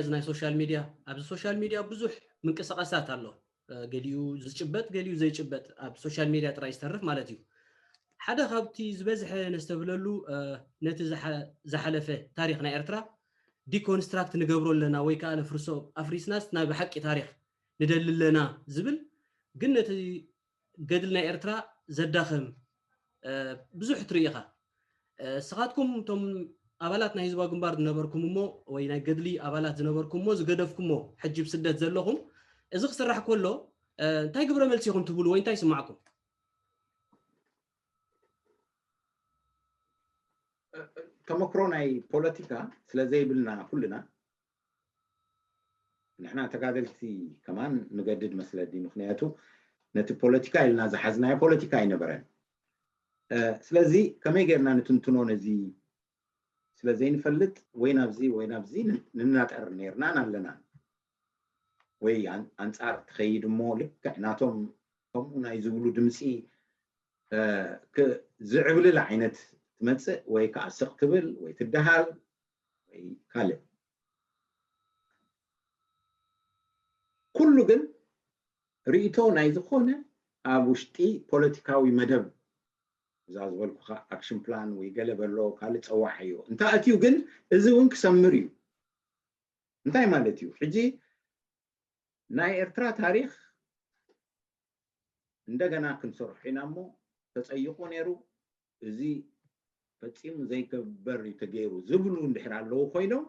እዚ ናይ ሶሻል ሚድያ፣ ኣብዚ ሶሻል ሚድያ ብዙሕ ምንቅስቃሳት ኣሎ። ገሊኡ ዝጭበጥ፣ ገሊኡ ዘይጭበጥ፣ ኣብ ሶሻል ሚድያ ጥራይ ዝተርፍ ማለት እዩ። ሓደ ካብቲ ዝበዝሐ ነስተብህለሉ፣ ነቲ ዝሓለፈ ታሪክ ናይ ኤርትራ ዲኮንስትራክት ንገብሮ ኣለና ወይ ከዓ ነፍርሶ፣ ኣፍሪስናስ ናብ ሓቂ ታሪክ ንደሊ ኣለና ዝብል፣ ግን ነቲ ገድሊ ናይ ኤርትራ ዘዳኸም ብዙሕ ትርኢ ኢኻ። እስኻትኩም እቶም ኣባላት ናይ ህዝባዊ ግንባር ዝነበርኩም እሞ፣ ወይ ናይ ገድሊ ኣባላት ዝነበርኩም እሞ ዝገደፍኩሞ፣ ሕጂ ብስደት ዘለኹም፣ እዚ ክስራሕ ከሎ እንታይ ግብረ መልሲ ኢኹም ትብሉ ወይ እንታይ ይስማዕኩም? ተመክሮ ናይ ፖለቲካ ስለ ዘይብልና ኩልና፣ ንሕና ተጋደልቲ ከማን ንገድድ መስለኒ። ምክንያቱ ነቲ ፖለቲካ ኢልና ዝሓዝናዮ ፖለቲካ ኣይነበረን። ስለዚ ከመይ ጌርና ንትንትኖ ነዚ ስለ ዘይንፈልጥ ወይ ናብዚ ወይ ናብዚ ንናጠር ኔርናን ኣለናን። ወይ ኣንጻር ትኸይድ እሞ ልክዕ ናቶም ከምኡ ናይ ዝብሉ ድምፂ ዝዕብልል ዓይነት ትመፅእ ወይ ከዓ ስቕ ትብል ወይ ትደሃል ወይ ካልእ። ኩሉ ግን ርኢቶ ናይ ዝኾነ ኣብ ውሽጢ ፖለቲካዊ መደብ እዛ ዝበልኩኻ ኣክሽን ፕላን ወይ ገለ በሎ ካልእ ፀዋዕዮ እንተ ኣትዩ ግን እዚ እውን ክሰምር እዩ። እንታይ ማለት እዩ? ሕጂ ናይ ኤርትራ ታሪኽ እንደገና ክንሰርሖ ኢና እሞ ተፀይቑ ነይሩ፣ እዚ ፈፂሙ ዘይገብር እዩ ተገይሩ ዝብሉ እንድሕር ኣለዉ ኮይኖም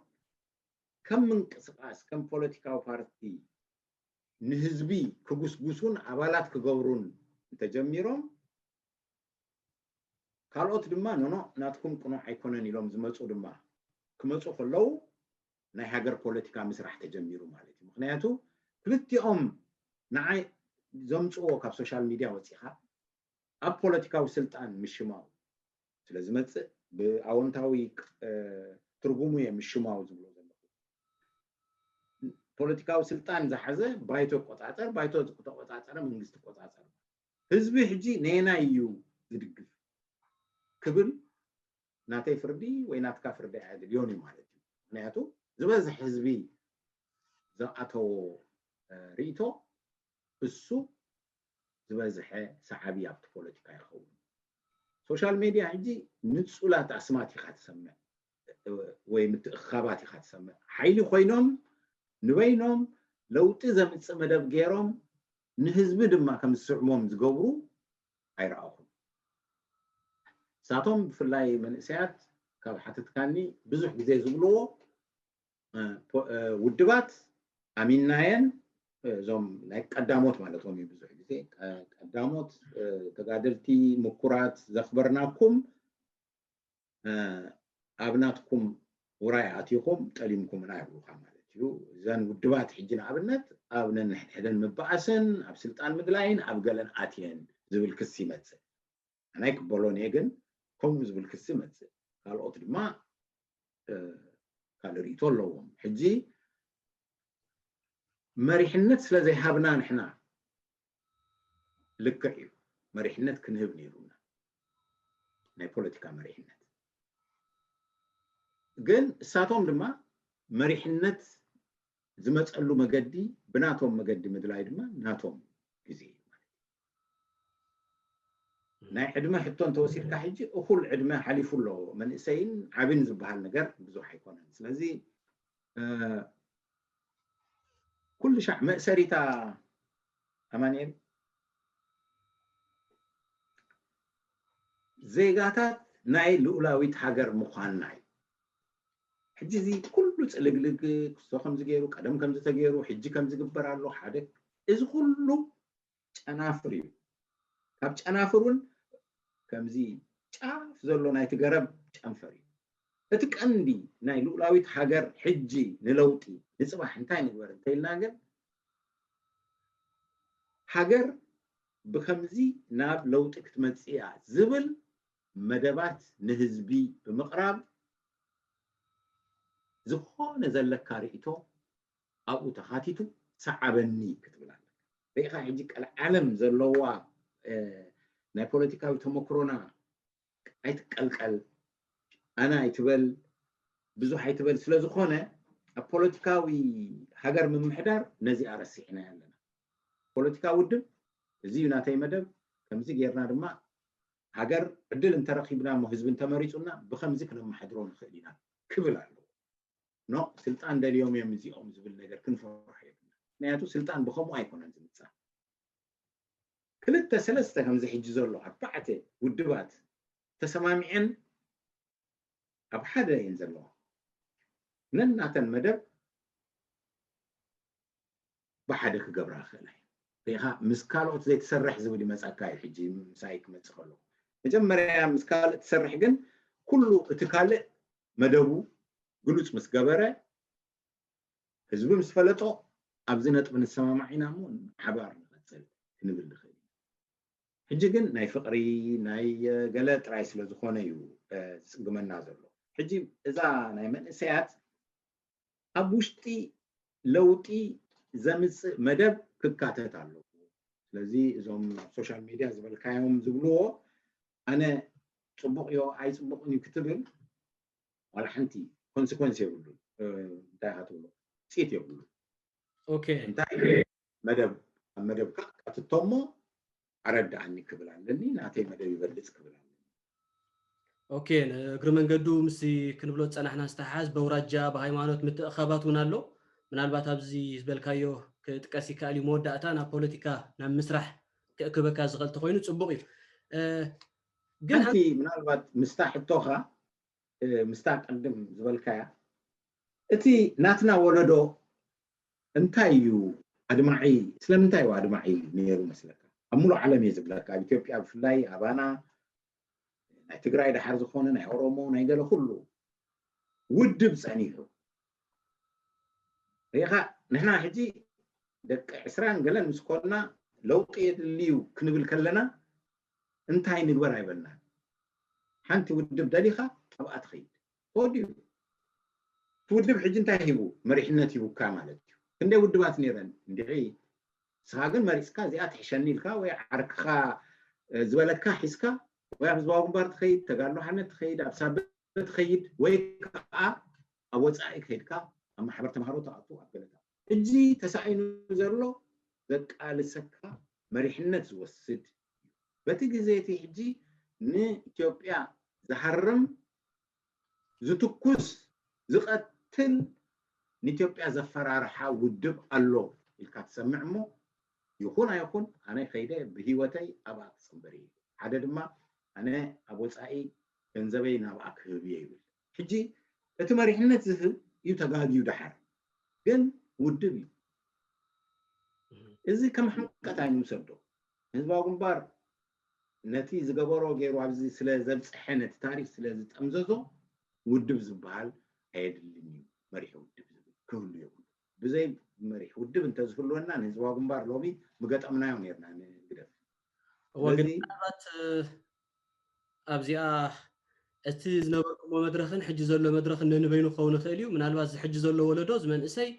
ከም ምንቅስቃስ ከም ፖለቲካዊ ፓርቲ ንህዝቢ ክጉስጉሱን ኣባላት ክገብሩን እንተጀሚሮም ካልኦት ድማ ኖኖ ናትኩም ቅኑዕ ኣይኮነን ኢሎም ዝመፁ ድማ ክመፁ ከለዉ ናይ ሃገር ፖለቲካ ምስራሕ ተጀሚሩ ማለት እዩ። ምክንያቱ ክልቲኦም ንዓይ ዘምፅዎ ካብ ሶሻል ሚድያ ወፂኻ ኣብ ፖለቲካዊ ስልጣን ምሽማው ስለ ዝመፅእ ብኣወንታዊ ትርጉሙ እየ ምሽማው ዝብሎ ዘለኹ። ፖለቲካዊ ስልጣን ዝሓዘ ባይቶ ይቆፃፀር፣ ባይቶ ዝተቆፃፀረ መንግስቲ ይቆፃፀር። ህዝቢ ሕጂ ነየናይ እዩ ዝድግፍ ክብል ናተይ ፍርዲ ወይ ናትካ ፍርዲ ኣየድልዮን እዩ ማለት እዩ። ምክንያቱ ዝበዝሕ ህዝቢ ዝኣተዎ ርእይቶ እሱ ዝበዝሐ ሰዓቢ ኣብቲ ፖለቲካ ይኸውን። ሶሻል ሜድያ ሕጂ ንፁላት ኣስማት ኢኻ ትሰምዕ ወይ ምትእኽኻባት ኢኻ ትሰምዕ። ሓይሊ ኮይኖም ንበይኖም ለውጢ ዘምፅእ መደብ ገይሮም ንህዝቢ ድማ ከም ዝስዕሞም ዝገብሩ ኣይረኣኹን። ንሳቶም ብፍላይ መንእሰያት ካብ ሓተትካኒ ብዙሕ ግዜ ዝብልዎ ውድባት ኣሚንናየን እዞም ናይ ቀዳሞት ማለቶም እዩ ብዙሕ ግዜ ቀዳሞት ተጋደልቲ ምኩራት ዘኽበርናኩም ኣብ ናትኩም ውራይ ኣቲኹም ጠሊምኩምና ይብሉካ ማለት እዩ። እዘን ውድባት ሕጂ ንኣብነት ኣብ ነንሕድሕደን ምበኣስን ኣብ ስልጣን ምድላይን ኣብ ገለን ኣትየን ዝብል ክሲ ይመፅእ። ኣናይ ክበሎን እየ ግን ከምኡ ዝብል ክሲ ይመፅእ። ካልኦት ድማ ካልእ ርእይቶ ኣለዎም። ሕጂ መሪሕነት ስለ ዘይሃብና ንሕና ልክዕ እዩ መሪሕነት ክንህብ ነይሩና ናይ ፖለቲካ መሪሕነት ግን እሳቶም ድማ መሪሕነት ዝመፀሉ መገዲ ብናቶም መገዲ ምድላይ ድማ ናቶም ግዜ እዩ ማለት እዩ። ናይ ዕድመ ሕቶ እንተወሲድካ ሕጂ እኩል ዕድመ ሓሊፉ ኣሎ መንእሰይን ዓብን ዝበሃል ነገር ብዙሕ ኣይኮነን። ስለዚ ኩሉ ሻዕ መእሰሪታ ኣማንኤል ዜጋታት ናይ ልኡላዊት ሃገር ምዃንና እዩ። ሕጂ እዚ ኩሉ ፅልግልግ ክስቶ ከምዚ ገይሩ ቀደም ከምዚ ተገይሩ ሕጂ ከምዚ ግበር ኣሎ ሓደ እዚ ኩሉ ጨናፍር እዩ። ካብ ጨናፍር እውን ከምዚ ጫፍ ዘሎ ናይቲ ገረብ ጨንፈር እዩ። እቲ ቀንዲ ናይ ልኡላዊት ሃገር ሕጂ ንለውጢ ንፅባሕ እንታይ ንግበር እንተኢልና ግን ሃገር ብከምዚ ናብ ለውጢ ክትመፅእ እያ ዝብል መደባት ንህዝቢ ብምቕራብ ዝኾነ ዘለካ ርእይቶ ኣብኡ ተኻቲቱ ሰዓበኒ ክትብል ኣለካ። ርኢኻ ሕጂ ቀል ዓለም ዘለዋ ናይ ፖለቲካዊ ተመክሮና ኣይትቀልቀል ኣነ ኣይትበል ብዙሕ ኣይትበል ስለዝኾነ ኣብ ፖለቲካዊ ሃገር ምምሕዳር ነዚኣ ረሲዕና ኣለና። ፖለቲካ ውድብ እዚ እዩ ናተይ መደብ፣ ከምዚ ጌርና ድማ ሃገር ዕድል እንተረኺብና እሞ ህዝቢ እንተመሪፁና ብከምዚ ክነመሓድሮ ንኽእል ኢና ክብል ኣለዎ። ኖ ስልጣን ደልዮም እዮም እዚኦም ዝብል ነገር ክንፈርሖ የብልና። ምክንያቱ ስልጣን ብከምኡ ኣይኮነን ዝምፃእ። ክልተ ሰለስተ ከምዚ ሕጂ ዘሎ ኣርባዕተ ውድባት ተሰማሚዐን ኣብ ሓደ እየን ዘለዋ። ነናተን መደብ ብሓደ ክገብራ ክኽእላ እየ። ሪኢኻ ምስ ካልኦት ዘይትሰርሕ ዝብል ይመፃካ እዩ። ሕጂ ምሳይ ክመፅእ ከሎ መጀመርያ ምስ ካልእ ትሰርሕ ግን ኩሉ እቲ ካልእ መደቡ ግሉፅ ምስ ገበረ ህዝቢ ምስ ፈለጦ ኣብዚ ነጥቢ ንሰማማዕ ኢና እሞ ሓባር ንቐፅል ክንብል ንኽእል ኢና። ሕጂ ግን ናይ ፍቕሪ ናይ ገለ ጥራይ ስለ ዝኾነ እዩ ዝፅግመና ዘሎ። ሕጂ እዛ ናይ መንእሰያት ኣብ ውሽጢ ለውጢ ዘምፅእ መደብ ክካተት ኣለዎ። ስለዚ እዞም ኣብ ሶሻል ሚድያ ዝበልካዮም ዝብልዎ ኣነ ፅቡቕ እዮ ኣይፅቡቕን እዩ ክትብል ዋላ ሓንቲ ኮንስኮንስ የብሉን። እንታይ ኢኻ ትብሎ ውፅኢት የብሉን። ኦኬ እንታይ መደብ ኣብ መደብካ ካትቶሞ ኣረዳኣኒ ክብል ኣለኒ። ናተይ መደብ ይበልፅ ክብል ኣለኒ። ኦኬ ንእግሪ መንገዱ ምስ ክንብሎ ዝፀናሕና ዝተሓዝ በውራጃ ብሃይማኖት ምትእኸባት እውን ኣሎ። ምናልባት ኣብዚ ዝበልካዮ ክጥቀስ ይከኣል እዩ። መወዳእታ ናብ ፖለቲካ ናብ ምስራሕ ክእክበካ ዝኽእል ተኮይኑ ፅቡቅ እዩ። ግን ሓንቲ ምናልባት ምስታ ሕቶኻ ምስታ ቅድም ዝበልካያ እቲ ናትና ወለዶ እንታይ እዩ ኣድማዒ ስለምንታይ እዩ ኣድማዒ ነይሩ መስለካ? ኣብ ሙሉእ ዓለም እየ ዝብለካ፣ ኣብ ኢትዮጵያ ብፍላይ ኣባና ናይ ትግራይ ደሓር ዝኾነ ናይ ኦሮሞ ናይ ገለ ኩሉ ውድብ ጸኒሑ ሪኢኻ። ንሕና ሕጂ ደቂ ዕስራን ገለን ምስ ኮንና ለውጢ የድልዩ ክንብል ከለና እንታይ ንግበር ኣይበልናን። ሓንቲ ውድብ ደሊኻ ኣብኣ ትኸይድ ተወዲኡ። እቲ ውድብ ሕጂ እንታይ ሂቡ? መሪሕነት ሂቡካ ማለት እዩ። ክንደይ ውድባት ነይረን እንድዒ ንስኻ ግን መሪፅካ እዚኣ ትሕሸኒ ኢልካ ወይ ዓርክኻ ዝበለካ ሒዝካ ወይ ኣብ ህዝባዊ ግንባር ትኸይድ፣ ተጋድሎ ሓርነት ትኸይድ፣ ኣብ ሳበ ትኸይድ ወይ ከዓ ኣብ ወፃኢ ከይድካ ኣብ ማሕበር ተምሃሮ ተኣቱ ኣብ ገለታ። ሕጂ ተሳኢኑ ዘሎ ዘቃልሰካ መሪሕነት ዝወስድ በቲ ግዜ እቲ ሕጂ ንኢትዮጵያ ዝሃርም ዝትኩስ ዝቐትል ንኢትዮጵያ ዘፈራርሓ ውድብ ኣሎ ኢልካ ትሰምዕ እሞ ይኹን ኣይኹን ኣነ ከይደ ብህይወተይ ኣብኣ ክፅንበር እየ። ሓደ ድማ ኣነ ኣብ ወፃኢ ገንዘበይ ናብኣ ክህብ እየ ይብል። ሕጂ እቲ መሪሕነት ዝህብ እዩ ተጋግዩ ደሓር ግን ውድብ እዩ። እዚ ከም ሕምቀት ኣይንውሰዶ። ህዝባዊ ግንባር ነቲ ዝገበሮ ገይሩ ኣብዚ ስለ ዘብፀሐ ነቲ ታሪክ ስለ ዝጠምዘዞ ውድብ ዝበሃል ኣየድልን እዩ። መሪሕ ውድብ ዝብል ክህሉ የብሉ። ብዘይ መሪሕ ውድብ እንተዝህልወና ንህዝባዊ ግንባር ሎሚ ምገጠምናዮ ነርና ንግደፍ። እወ ግን ምናልባት ኣብዚኣ እቲ ዝነበርኩሞ መድረኽን ሕጂ ዘሎ መድረኽን ነንበይኑ ክኸውን ይኽእል እዩ። ምናልባት እዚ ሕጂ ዘሎ ወለዶ እዚ መንእሰይ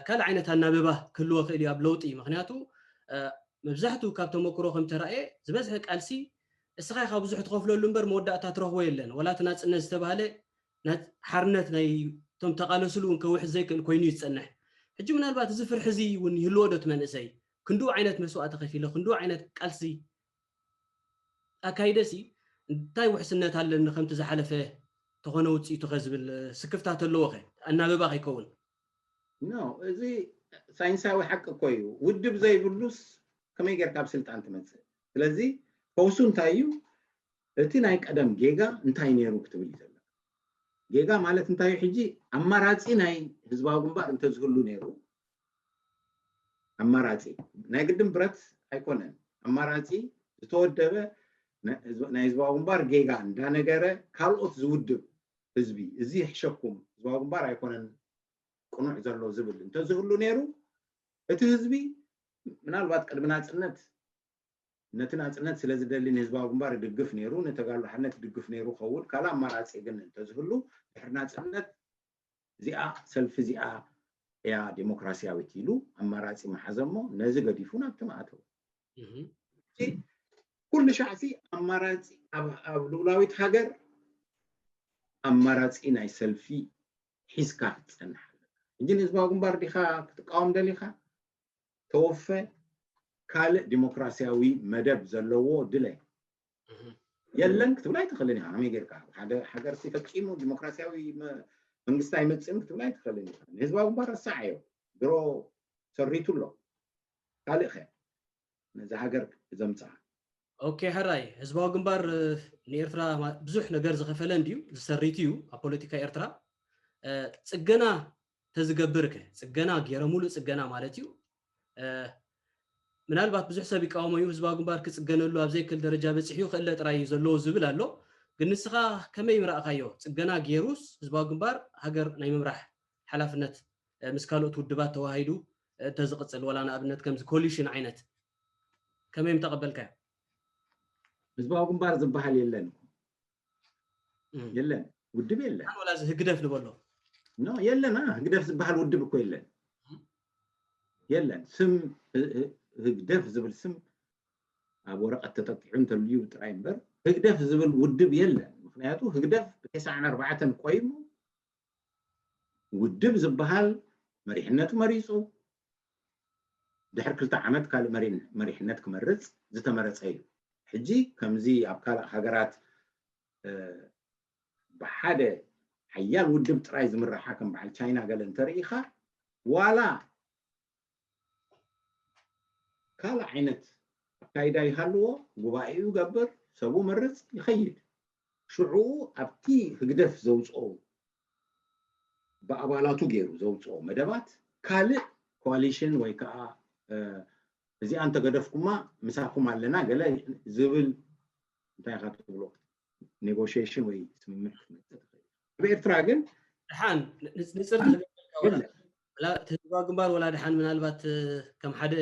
ካልእ ዓይነት ኣናብባ ክህልዎ ይኽእል እዩ ኣብ ለውጢ። ምክንያቱ መብዛሕትኡ ካብ ተመክሮ ከም ተራእየ ዝበዝሐ ቃልሲ እስኻ ኢኻ ብዙሕ ትኸፍለሉ እምበር መወዳእታ ትረኽቦ የለን። ወላ እቲ ናፅነት ዝተባህለ ሓርነት ናይ እቶም ተቓለስሉ እውን ከውሕዝ ዘይክእል ኮይኑ እዩ ዝፀንሕ። ሕጂ ምናልባት እዚ ፍርሒ እዚ እውን ይህልዎ ዶ እቲ መንእሰይ? ክንድኡ ዓይነት መስዋእቲ ከፊለ ክንድኡ ዓይነት ቃልሲ ኣካይደሲ እንታይ ውሕስነት ኣለኒ ከምቲ ዝሓለፈ ተኾነ ውፅኢቱ ከ ዝብል ስክፍታ ተለዎ ከ ኣናብባ ከይከውን? ኖ እዚ ሳይንሳዊ ሓቂ እኮ እዩ። ውድብ ዘይብሉስ ከመይ ጌርካ ኣብ ስልጣን ትመፅእ? ስለዚ ፈውሱ እንታይ እዩ? እቲ ናይ ቀደም ጌጋ እንታይ ነይሩ ክትብል እዩ ዘለካ። ጌጋ ማለት እንታይ እዩ? ሕጂ ኣማራፂ ናይ ህዝባዊ ግንባር እንተዝህሉ ነይሩ ኣማራፂ ናይ ግድን ብረት ኣይኮነን። ኣማራፂ ዝተወደበ ናይ ህዝባዊ ግንባር ጌጋ እንዳነገረ ካልኦት ዝውድብ ህዝቢ እዚ ይሕሸኩም ህዝባዊ ግንባር ኣይኮነን ቅኑዕ ዘሎ ዝብል እንተዝህሉ ነይሩ እቲ ህዝቢ ምናልባት ቅድሚ ናፅነት ነቲ ናፅነት ስለ ዝደሊ ንህዝባዊ ግንባር ይድግፍ ነይሩ፣ ንተጋድሎ ሓርነት ይድግፍ ነይሩ ኸውን። ካልእ ኣማራፂ ግን እንተዝህሉ ድሕሪ ናፅነት እዚኣ ሰልፊ እዚኣ እያ ዴሞክራሲያዊት ኢሉ ኣማራፂ መሓዘ እሞ ነዚ ገዲፉ ናብቲ ምኣተወ። ኩሉ ሻዕሲ ኣማራፂ ኣብ ልኡላዊት ሃገር ኣማራፂ ናይ ሰልፊ ሒዝካ ክትፀንሕ ኣለካ። ሕጂ ንህዝባዊ ግንባር ዲኻ ክትቃወም ደሊኻ? ተወፈ ካልእ ዲሞክራሲያዊ መደብ ዘለዎ ድለ። የለን ክትብል ኣይትኽእልን ኢኻ። ከመይ ጌርካ ሓደ ሃገር ሲ ፈጺሙ ዲሞክራሲያዊ መንግስቲ ኣይመጽእን ክትብል ኣይትኽእልን ኢኻ። ንህዝባዊ ግንባር ረሳዓዮ፣ ድሮ ሰሪቱ ኣሎ። ካልእ ኸ ነዚ ሃገር ዘምጽኣ? ኦኬ፣ ሕራይ ህዝባዊ ግንባር ንኤርትራ ብዙሕ ነገር ዝኸፈለ እንድዩ፣ ዝሰሪት እዩ ኣብ ፖለቲካ ኤርትራ። ጽገና ተዝገብር ከ? ጽገና ገይረ፣ ሙሉእ ጽገና ማለት እዩ። ምናልባት ብዙሕ ሰብ ይቃወሞ እዩ፣ ህዝባዊ ግንባር ክጽገነሉ ኣብ ዘይክእል ደረጃ በጺሑ ክእለ ጥራይ እዩ ዘለዎ ዝብል ኣሎ። ግን ንስኻ ከመይ ምረእኻዮ? ጽገና ገይሩስ ህዝባዊ ግንባር ሃገር ናይ ምምራሕ ሓላፍነት ምስ ካልኦት ውድባት ተዋሂዱ እንተዝቕጽል፣ ወላ ንኣብነት ከምዚ ኮሊሽን ዓይነት ከመይ ምተቐበልካዮ? ህዝባዊ ግንባር ዝበሃል የለን፣ የለን፣ ውድብ የለን። ወላ ህግደፍ ንበሎ ኖ፣ የለን። ህግደፍ ዝበሃል ውድብ እኮ የለን፣ የለን። ስም ህግደፍ ዝብል ስም ኣብ ወረቐት ተጠቂዑ እንተልዩ ጥራይ እምበር ህግደፍ ዝብል ውድብ የለን። ምክንያቱ ህግደፍ ብተስዓን ኣርባዕተን ቆይሙ ውድብ ዝበሃል መሪሕነቱ መሪፁ ድሕሪ ክልተ ዓመት ካልእ መሪሕነት ክመርፅ ዝተመረፀ እዩ። ሕጂ ከምዚ ኣብ ካልእ ሃገራት ብሓደ ሓያል ውድብ ጥራይ ዝምርሓ ከም በዓል ቻይና ገለ እንተርኢኻ ዋላ ካልእ ዓይነት ኣካይዳ ይሃልዎ፣ ጉባኤኡ ይገብር፣ ሰቡ መርጽ ይኸይድ። ሽዑ ኣብቲ ህግደፍ ዘውፅኦ ብኣባላቱ ገይሩ ዘውፅኦ መደባት ካልእ ኮሊሽን ወይ ከዓ እዚኣ እንተገደፍኩማ ምሳኹም ኣለና ገለ ዝብል እንታይ ኢኻ ትብሎ ኔጎሽሽን ወይ ስምምዕ ክትመፅእ ትኽእል። ኣብ ኤርትራ ግን ድሓን ንፅርቲ ህዝባዊ ግንባር ወላ ድሓን ምናልባት ከም ሓደ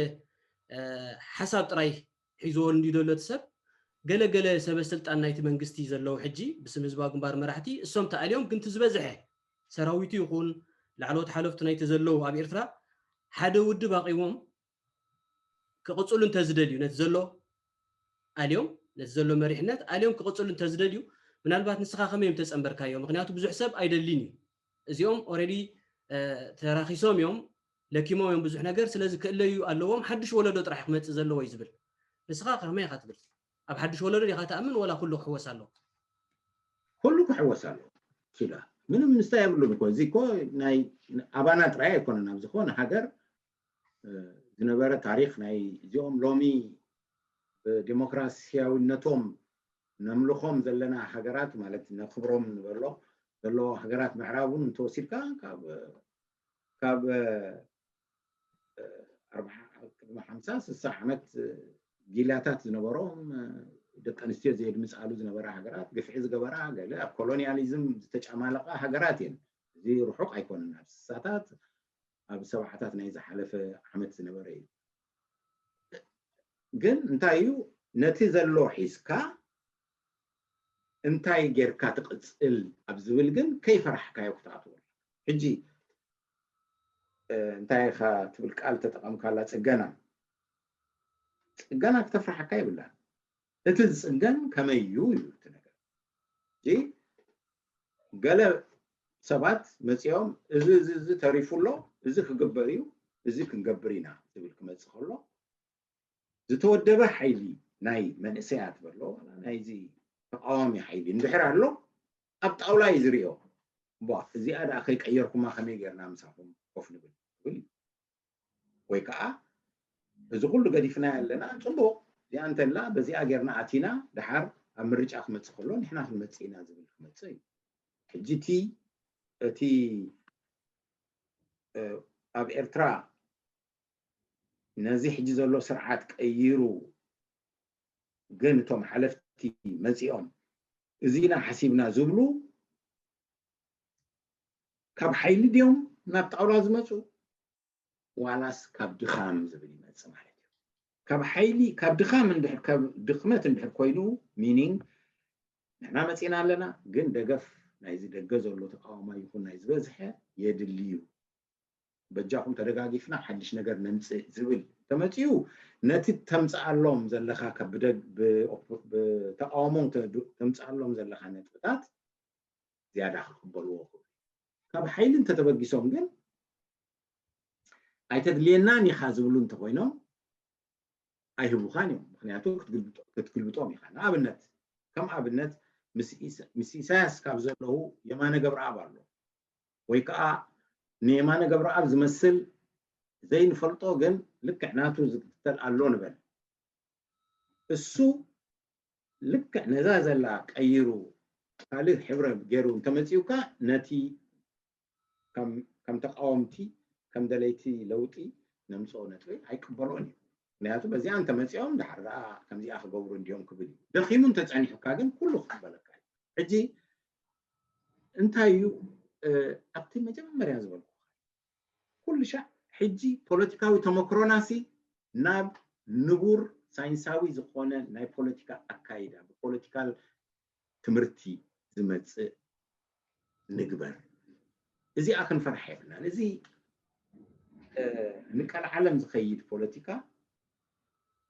ሓሳብ ጥራይ ሒዝዎ እንዲ ዘሎ እቲ ሰብ ገለ ገለ ሰበ ስልጣን ናይቲ መንግስቲ ዘለዉ ሕጂ ብስም ህዝባዊ ግንባር መራሕቲ እሶም ተኣልዮም ግን ዝበዝሐ ሰራዊቱ ይኹን ላዕለዎት ሓለፍቱ ናይቲ ዘለዉ ኣብ ኤርትራ ሓደ ውድብ ኣቂሞም ክቕፅሉ እንተዝደልዩ ነቲ ዘሎ ኣልዮም ነቲ ዘሎ መሪሕነት ኣልዮም ክቕፅሉ እንተዝደልዩ ምናልባት ንስኻ ከመይ እዮም ተፀንበርካዮ? ምክንያቱ ብዙሕ ሰብ ኣይደሊን እዩ። እዚኦም ኦረዲ ተራኪሶም እዮም ለኪሞም እዮም ብዙሕ ነገር ስለዚ ክእለዩ ኣለዎም ሓድሽ ወለዶ ጥራሕ ክመፅእ ዘለዎ እዩ ዝብል ንስኻ ከመይ ኢኻ ትብል? ኣብ ሓድሽ ወለዶ ዲኻ ትኣምን ወላ ኩሉ ክሕወስ ኣለዎ? ኩሉ ክሕወስ ኣለዎ። ሱዳ ምንም ምስታይ የብሉን እኮ እዚ እኮ ናይ ኣባና ጥራይ ኣይኮነን ኣብ ዝኾነ ሃገር ዝነበረ ታሪክ ናይ እዚኦም ሎሚ ብዲሞክራሲያዊነቶም ነምልኾም ዘለና ሃገራት ማለት ነክብሮም ንበሎ ዘለዎ ሃገራት ምዕራብ እውን እንተወሲድካ ካብ ካብ ቅድሚ ሓምሳ ስሳ ዓመት ጊላታት ዝነበሮም ደቂ ኣንስትዮ ዘየድምፃሉ ዝነበራ ሃገራት ግፍዒ ዝገበራ ገለ ኣብ ኮሎኒያሊዝም ዝተጨማለቃ ሃገራት እየን። እዚ ርሑቅ ኣይኮነን ኣብ ስሳታት ኣብ ሰብዓታት ናይ ዝሓለፈ ዓመት ዝነበረ እዩ። ግን እንታይ እዩ ነቲ ዘሎ ሒዝካ እንታይ ጌርካ ትቕጽል ኣብ ዝብል ግን ከይፈራሕካዮ ክትኣትዎ። ሕጂ እንታይ ኢኻ ትብል ቃል ተጠቐምካላ ጽገና። ጽገና ክተፍርሓካ የብላን። እቲ ዝጽገን ከመይ እዩ እዩ እቲ ነገር። ሕጂ ገለ ሰባት መጺኦም እዚ እዚ እዚ ተሪፉ ኣሎ፣ እዚ ክግበር እዩ፣ እዚ ክንገብር ኢና ዝብል ክመጽእ ከሎ ዝተወደበ ሓይሊ ናይ መንእሰያት በሎ ናይዚ ተቃዋሚ ሓይሊ እንድሕር ኣሎ ኣብ ጣውላ እዩ ዝሪኦ። ቧ እዚኣ ደኣ ከይቀየርኩማ ከመይ ጌርና ምሳኹም ኮፍ ንብል ዝብል እዩ። ወይ ከዓ እዚ ኩሉ ገዲፍና ኣለና ፅቡቅ እዚኣ እንተላ በዚኣ ጌርና ኣቲና ደሓር ኣብ ምርጫ ክመፅእ ከሎ ንሕና ክንመፅእ ኢና ዝብል ክመፅእ እዩ። ሕጂ እቲ እቲ ኣብ ኤርትራ ነዚ ሕጂ ዘሎ ስርዓት ቀይሩ ግን እቶም ሓለፍቲ መፂኦም እዚና ሓሲብና ዝብሉ ካብ ሓይሊ ድዮም ናብ ጣውላ ዝመፁ ዋላስ ካብ ድኻም ዝብል ይመፅእ ማለት እዩ። ካብ ሓይሊ ካብ ድኻም እንድሕር ካብ ድኽመት እንድሕር ኮይኑ ሚኒንግ ንሕና መፂና ኣለና ግን ደገፍ ናይዚ ደገ ዘሎ ተቃዋማይ ይኹን ናይ ዝበዝሐ የድሊ እዩ። በጃኹም ተደጋጊፍና ሓድሽ ነገር ነምፅእ ዝብል ተመፅኡ ነቲ ተምፅኣሎም ዘለካ ብተቃውሞ ተምፅኣሎም ዘለካ ነጥብታት ዝያዳ ክቅበልዎ ክብሉ ካብ ሓይሊ እንተተበጊሶም ግን ኣይተድልየናን ኢኻ ዝብሉ እንተኮይኖም ኣይህቡኻን እዮም። ምክንያቱ ክትግልብጦም ኢኻ። ንኣብነት ከም ኣብነት ምስ ኢሳያስ ካብ ዘለዉ የማነ ገብረኣብ ኣሎ ወይ ከዓ ንየማነ ገብረኣብ ዝመስል ዘይንፈልጦ ግን ልክዕ ናቱ ዝክተል ኣሎ ንበል። እሱ ልክዕ ነዛ ዘላ ቀይሩ ካልእ ሕብረ ገይሩ እንተመፂኡካ ነቲ ከም ተቃወምቲ ከም ደለይቲ ለውጢ ነምፅኦ ነጥቢ ኣይቅበሎን እዩ። ምክንያቱ በዚኣ እንተመፂኦም ድሓር ደኣ ከምዚኣ ክገብሩ እንዲዮም ክብል እዩ። ደኺሙ እንተፀኒሑካ ግን ኩሉ ክቅበለካ እዩ። ሕጂ እንታይ እዩ ኣብቲ መጀመርያ ዝበልኩ ኩሉ ሻዕ ሕጂ ፖለቲካዊ ተመክሮናሲ ናብ ንቡር ሳይንሳዊ ዝኾነ ናይ ፖለቲካ ኣካይዳ ብፖለቲካል ትምህርቲ ዝመፅእ ንግበር። እዚኣ ክንፈርሕ የብልናን። እዚ ንቀልዓለም ዝኸይድ ፖለቲካ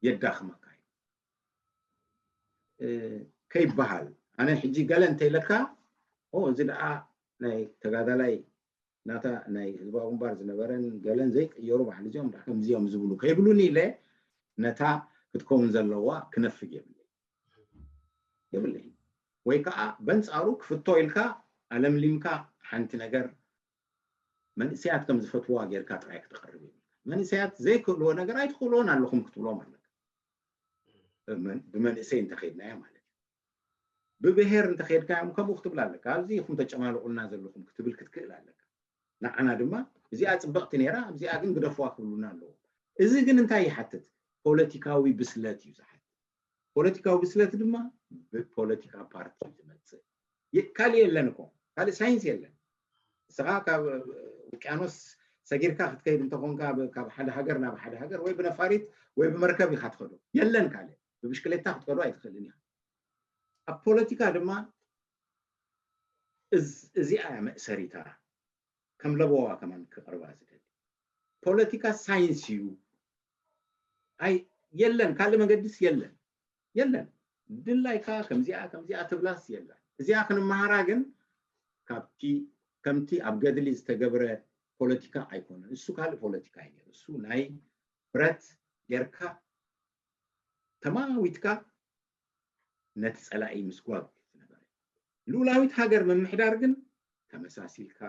የዳኽመካ እዩ ከይበሃል ኣነ ሕጂ ገለ እንተይለካ እዚ ደኣ ናይ ተጋዳላይ ናታ ናይ ህዝባዊ ግንባር ዝነበረን ገለን ዘይቀየሩ ባዕሉ እዚኦም ዳ ከምዚኦም ዝብሉ ከይብሉኒ ኢለ ነታ ክትከውን ዘለዋ ክነፍግ የብለይ የብለይ ወይ ከዓ በንፃሩ ክፍቶ ኢልካ ኣለምሊምካ ሓንቲ ነገር መንእሰያት ከም ዝፈትዋ ጌርካ ጥራይ ክትቀርብ የብልካ። መንእሰያት ዘይክእልዎ ነገር ኣይትኽእልዎን ኣለኹም ክትብሎም ኣለካ። ብመንእሰይ እንተኸድናዮ ማለት እዩ። ብብሄር እንተኸድካዮም ከምኡ ክትብል ኣለካ። ኣብዚ ኢኹም ተጨማልቑልና ዘለኹም ክትብል ክትክእል ኣለካ። ንዓና ድማ እዚኣ ፅብቕቲ ነይራ፣ ኣብዚኣ ግን ግደፍዋ ክብሉና ኣለዎም። እዚ ግን እንታይ ይሓትት? ፖለቲካዊ ብስለት እዩ ዝሓትት። ፖለቲካዊ ብስለት ድማ ብፖለቲካ ፓርቲ ዝመፅእ ካልእ የለን እኮ፣ ካልእ ሳይንስ የለን። ንስኻ ካብ ውቅያኖስ ሰጊርካ ክትከይድ እንተኾንካ ካብ ሓደ ሃገር ናብ ሓደ ሃገር ወይ ብነፋሪት ወይ ብመርከብ ኢኻ ትኸዶ። የለን ካልእ። ብብሽክሌታ ክትከዶ ኣይትኽእልን ኢኻ። ኣብ ፖለቲካ ድማ እዚኣ መእሰሪታ ከም ለበዋ ከማን ክቕርባ ዝደሊ። ፖለቲካ ሳይንስ እዩ። ኣይ የለን፣ ካልእ መገድስ የለን የለን። ድላይካ ከምዚኣ ከምዚኣ ትብላስ የለን። እዚኣ ክንመሃራ ግን ካብቲ ከምቲ ኣብ ገድሊ ዝተገብረ ፖለቲካ ኣይኮነን። እሱ ካልእ ፖለቲካ እዩ ነይሩ። እሱ ናይ ብረት ጌርካ ተማዊትካ ነቲ ፀላኢ ምስጓግ ዝነበረ። ልኡላዊት ሃገር ምምሕዳር ግን ተመሳሲልካ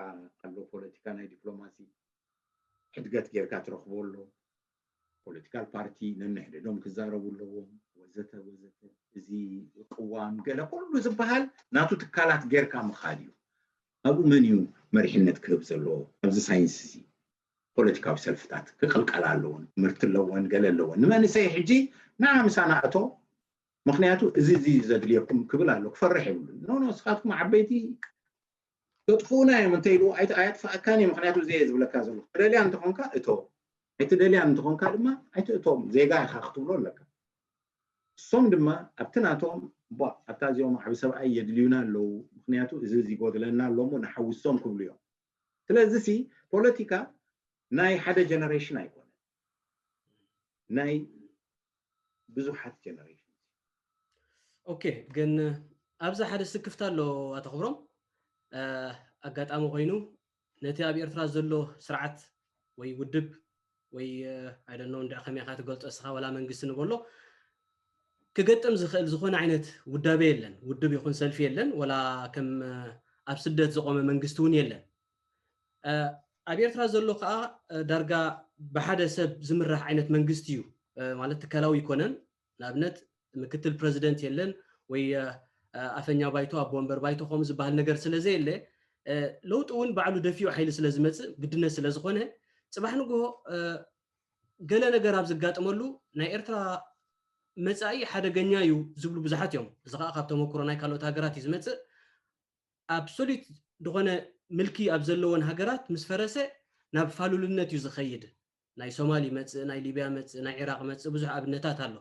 ኣሎ። ፖለቲካ ናይ ዲፕሎማሲ ሕድገት ጌርካ ትረኽቦ ኣሎ። ፖለቲካል ፓርቲ ነንሕድዶም ክዛረቡ ኣለዎም ወዘተ ወዘተ። እዚ ቅዋም ገለ ኩሉ ዝበሃል ናቱ ትካላት ጌርካ ምኻድ እዩ። ኣብኡ መን እዩ መሪሕነት ክህብ ዘለዎ? ኣብዚ ሳይንስ እዚ ፖለቲካዊ ሰልፍታት ክቕልቀላ ኣለዎን፣ ትምህርቲ ኣለዎን፣ ገለ ኣለዎን። ንመንእሰይ ሕጂ ንዓ ምሳና እቶ፣ ምኽንያቱ እዚ እዚ ዘድልየኩም ክብል ኣሎ፣ ክፈርሕ የብሉን። ኖ ኖ፣ ንስኻትኩም ዓበይቲ ተጥፍኡና እዮም እንተኢሉ ኣየጥፍኣካን እዩ። ምኽንያቱ እዚ እየ ዝብለካ ዘለኹ። ትደልያ እንተኾንካ እቶ፣ ኣይትደልያን እንተኾንካ ድማ ኣይትእቶም። ዜጋ ኢኻ ክትብሎ ኣለካ። እሶም ድማ ኣብቲ ናቶም ቧ ኣታ እዚኦም ዓቢ ሰብኣይ የድልዩና ኣለዉ፣ ምኽንያቱ እዚ እዚ ይጎድለና ኣሎ እሞ ንሓውሶም ክብሉ እዮም። ስለዚ ሲ ፖለቲካ ናይ ሓደ ጀነሬሽን ኣይኮነን፣ ናይ ብዙሓት ጀነሬሽን። ኦኬ፣ ግን ኣብዚ ሓደ ስክፍታ ኣሎ ኣቶ ክብሮም። ኣጋጣሚ ኮይኑ ነቲ ኣብ ኤርትራ ዘሎ ስርዓት ወይ ውድብ ወይ ኣይደኖ እንድዕ ከመይ ኢኻ ትገልጾ እስኻ ወላ መንግስቲ ንበሎ ክገጥም ዝኽእል ዝኾነ ዓይነት ውዳቤ የለን። ውድብ ይኹን ሰልፊ የለን፣ ወላ ከም ኣብ ስደት ዝቆመ መንግስቲ እውን የለን። ኣብ ኤርትራ ዘሎ ከዓ ዳርጋ ብሓደ ሰብ ዝምራሕ ዓይነት መንግስቲ እዩ። ማለት ትካላዊ ይኮነን። ንኣብነት ምክትል ፕረዚደንት የለን ወይ ኣፈኛ ባይቶ ኣቦ ወንበር ባይቶ ከምኡ ዝበሃል ነገር ስለ ዘየለ ለውጢ እውን ባዕሉ ደፊኡ ሓይሊ ስለ ዝመፅእ ግድነት ስለ ዝኾነ ፅባሕ ንግሆ ገለ ነገር ኣብ ዘጋጥመሉ ናይ ኤርትራ መፃኢ ሓደገኛ እዩ ዝብሉ ብዙሓት እዮም። እዚ ከዓ ካብ ተመክሮ ናይ ካልኦት ሃገራት እዩ ዝመፅእ። ኣብሶሉት ዝኾነ ምልኪ ኣብ ዘለወን ሃገራት ምስ ፈረሰ ናብ ፋሉልነት እዩ ዝኸይድ። ናይ ሶማል ይመፅእ፣ ናይ ሊብያ መፅእ፣ ናይ ዒራቕ መፅእ፣ ብዙሕ ኣብነታት ኣሎ።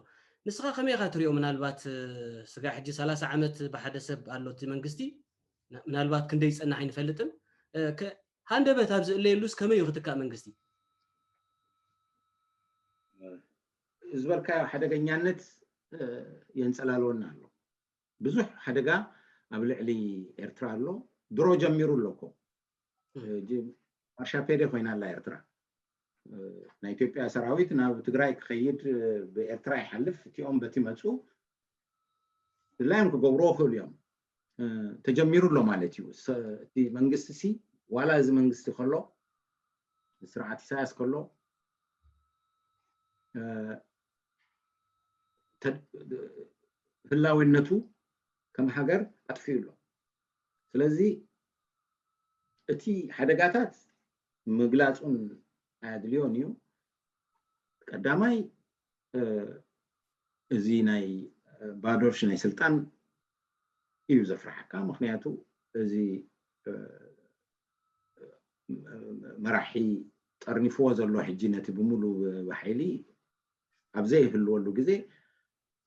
ንስኻ ከመይ ኢኻ ትሪኦ? ምናልባት ስጋ ሕጂ ሰላሳ ዓመት ብሓደ ሰብ ኣሎ እቲ መንግስቲ፣ ምናልባት ክንደይ ይፀናሕ ኣይንፈልጥን። ሃንደበት ኣብ ዝእለየሉስ ከመይ እዩ ክትካእ መንግስቲ? ዝበልካዮ ሓደገኛነት የንፀላልወና ኣሎ። ብዙሕ ሓደጋ ኣብ ልዕሊ ኤርትራ ኣሎ። ድሮ ጀሚሩ ኣሎ እኮ። ማርሻፔደ ኮይና ኣላ ኤርትራ። ናይ ኢትዮጵያ ሰራዊት ናብ ትግራይ ክኸይድ ብኤርትራ ይሓልፍ፣ እቲኦም በቲ መፁ ድላዮም ክገብርዎ ክእሉ እዮም። ተጀሚሩ ኣሎ ማለት እዩ። እቲ መንግስቲ ሲ ዋላ እዚ መንግስቲ ከሎ፣ ስርዓት ኢሳያስ ከሎ ህላዊነቱ ከም ሃገር ኣጥፊኡ ኣሎ። ስለዚ እቲ ሓደጋታት ምግላፁን ኣየድልዮን እዩ። ቀዳማይ እዚ ናይ ባዶሽ ናይ ስልጣን እዩ ዘፍርሓካ። ምክንያቱ እዚ መራሒ ጠርኒፍዎ ዘሎ ሕጂ ነቲ ብምሉ ብሓይሊ ኣብ ዘይህልወሉ ግዜ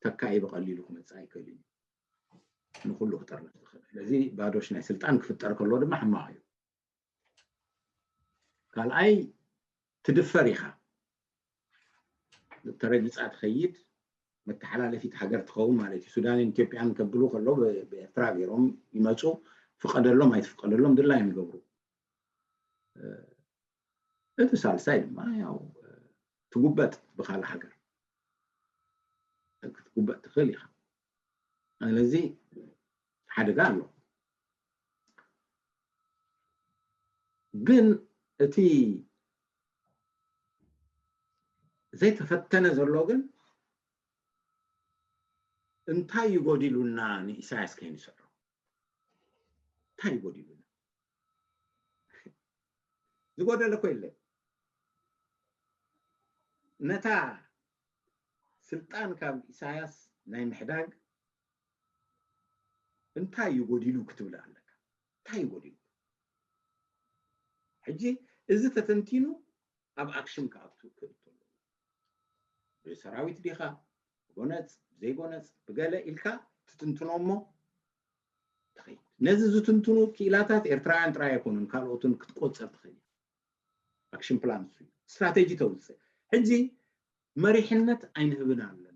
ተካኢ ብቐሊሉ ክመፅእ ኣይክእልን እዩ። ንኩሉ ክጠርንፍ ዝኽእል። ስለዚ ባዶሽ ናይ ስልጣን ክፍጠር ከሎ ድማ ሕማቕ እዩ። ካልኣይ ትድፈር ኢኻ። ተረጊፃ ትኸይድ መተሓላለፊት ሃገር ትኸውን ማለት እዩ። ሱዳንን ኢትዮጵያን ከብሉ ከሎ ብኤርትራ ገይሮም ይመፁ፣ ፍቀደሎም ኣይትፍቀደሎም ድላዮም ይገብሩ። እቲ ሳልሳይ ድማ ያው ትጉበጥ ብካልእ ሃገር ክትጉበጥ ትኽእል ኢኻ። ስለዚ ሓደጋ ኣሎ። ግን እቲ ዘይተፈተነ ዘሎ ግን እንታይ እዩ ጎዲሉና ንኢሳያስ ከይንስዕሮ? እንታይ እዩ ጎዲሉና? ዝጎደለ እኮ የለን። ነታ ስልጣን ካብ ኢሳያስ ናይ ምሕዳግ እንታይ እዩ ጎዲሉ ክትብል ኣለካ። እንታይ እዩ ጎዲሉ? ሕጂ እዚ ተተንቲኑ ኣብ ኣክሽን ክኣቱ ክእቶ ኣለዎ። ብሰራዊት ዲኻ፣ ብጎነፅ፣ ብዘይጎነፅ፣ ብገለ ኢልካ ትትንትኖ እሞ ትኸይድ። ነዚ ዝትንትኑ ክኢላታት ኤርትራውያን ጥራይ ኣይኮኑን፣ ካልኦትን ክትቆፅር ትኽእል። ኣክሽን ፕላን እሱ እዩ። ስትራቴጂ ተውፅእ። ሕጂ መሪሕነት ኣይንህብን ኣለና።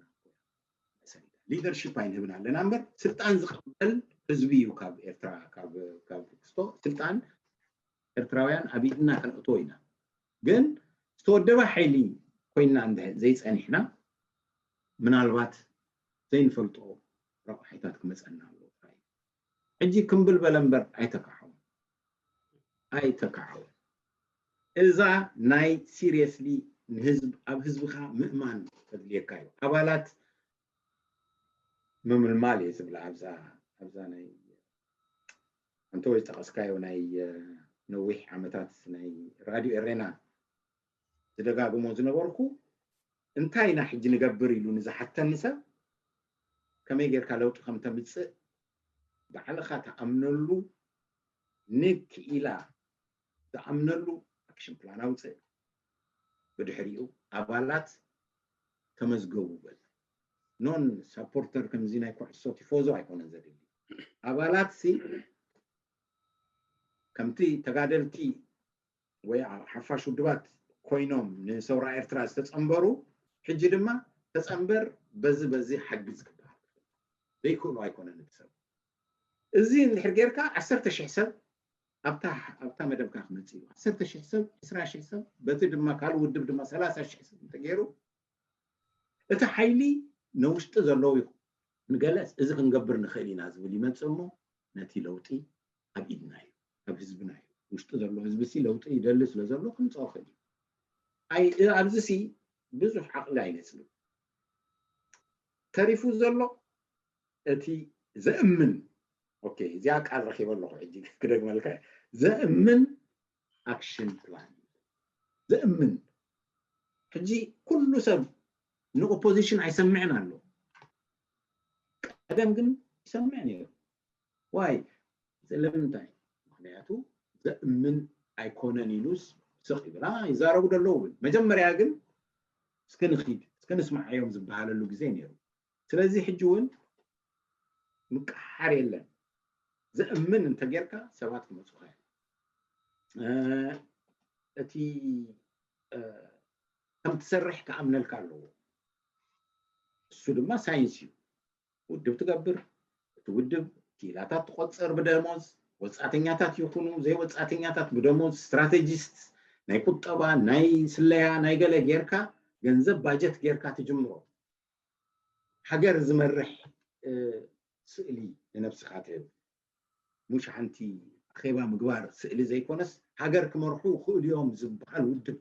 ሊደርሽፕ ኣይንህብን ኣለና እምበር ስልጣን ዝቕበል ህዝቢ እዩ። ካብ ኤርትራ ካብ ካብ ክስቶ ስልጣን ኤርትራውያን ኣብ ኢድና ከነእትዎ ኢና። ግን ዝተወደበ ሓይሊ ኮይንና እንድሕር ዘይፀኒሕና ምናልባት ዘይንፈልጦ ረቑሒታት ክመፀና ኣለዎ ጥራይ። ሕጂ ክምብል በለ እምበር ኣይተካሕውን ኣይተካሕውን። እዛ ናይ ሲሪየስሊ ንህዝብ ኣብ ህዝብኻ ምእማን ተድልየካ እዩ። ኣባላት ምምልማል እየ ዝብላ ኣብዛ ኣብዛ ናይ ኣንተ ወይ ዝጠቐስካዮ ናይ ነዊሕ ዓመታት ናይ ራድዮ ኤሬና ዝደጋግሞ ዝነበርኩ እንታይ ኢና ሕጂ ንገብር ኢሉ ንዝሓተኒ ሰብ ከመይ ጌርካ ለውጢ ከም ተምፅእ ባዕልኻ ተኣምነሉ ንክኢላ ዝኣምነሉ ኣክሽን ፕላን ኣውፅእ። ብድሕሪኡ ኣባላት ተመዝገቡ በል። ኖን ሳፖርተር ከምዚ ናይ ኩዕሶ ቲፎዞ ኣይኮነን ዘድሊ። ኣባላት ሲ ከምቲ ተጋደልቲ ወይ ሓፋሽ ውድባት ኮይኖም ንሰውራ ኤርትራ ዝተፀንበሩ ሕጂ ድማ ተፀንበር በዚ በዚ ሓግዝ ክበሃል ዘይክእሉ ኣይኮነን እቲ ሰብ። እዚ እንድሕር ጌርካ ዓሰርተ ሽሕ ሰብ ኣብታ ኣብታ መደብካ ክመፅእ እዩ። ዓሰርተ ሽሕ ሰብ፣ ዕስራ ሽሕ ሰብ፣ በቲ ድማ ካልእ ውድብ ድማ ሰላሳ ሽሕ ሰብ እንተገይሩ እቲ ሓይሊ ንውሽጢ ዘለዉ ይኹን ንገለስ እዚ ክንገብር ንኽእል ኢና ዝብል ይመፅእ እሞ ነቲ ለውጢ ኣብ ኢድና እዩ፣ ኣብ ህዝብና እዩ። ውሽጢ ዘሎ ህዝቢ ሲ ለውጢ ይደሊ ስለ ዘሎ ክምፅኦ ክእል እዩ። ኣይ ኣብዚ ሲ ብዙሕ ዓቕሊ ኣይነፅልን። ተሪፉ ዘሎ እቲ ዘእምን ኦኬ፣ እዚኣ ቃል ረኺበ ኣለኹ ሕጂ ክደግመልካ፣ ዘእምን ኣክሽን ፕላን ዘእምን። ሕጂ ኩሉ ሰብ ንኦፖዚሽን ኣይሰምዕን ኣሎ። ቀደም ግን ይሰምዕ ነይሩ። ዋይ ስለምንታይ? ምክንያቱ ዘእምን ኣይኮነን ኢሉስ ስቕ ይብላ ይዛረቡ ደለዉ እውን። መጀመርያ ግን እስከ ንኺድ እስከ ንስምዓዮም ዝበሃለሉ ግዜ ነይሩ። ስለዚ ሕጂ እውን ምቅሓር የለን። ዘእምን እንተጌርካ ሰባት ክመፁኻ እዮም። እቲ ከም ትሰርሕ ክኣምነልካ ኣለዎ። እሱ ድማ ሳይንስ እዩ። ውድብ ትገብር፣ እቲ ውድብ ክኢላታት ትቆፅር ብደሞዝ፣ ወፃእተኛታት ይኹኑ ዘይወፃእተኛታት ብደሞዝ፣ ስትራቴጂስት ናይ ቁጠባ፣ ናይ ስለያ፣ ናይ ገለ ጌርካ፣ ገንዘብ ባጀት ጌርካ ትጅምሮ። ሃገር ዝመርሕ ስእሊ ንነብስኻ ትህብ። ሙሽ ሓንቲ ኣኼባ ምግባር ስእሊ ዘይኮነስ፣ ሃገር ክመርሑ ይኽእሉ እዮም ዝበሃል ውድብ፣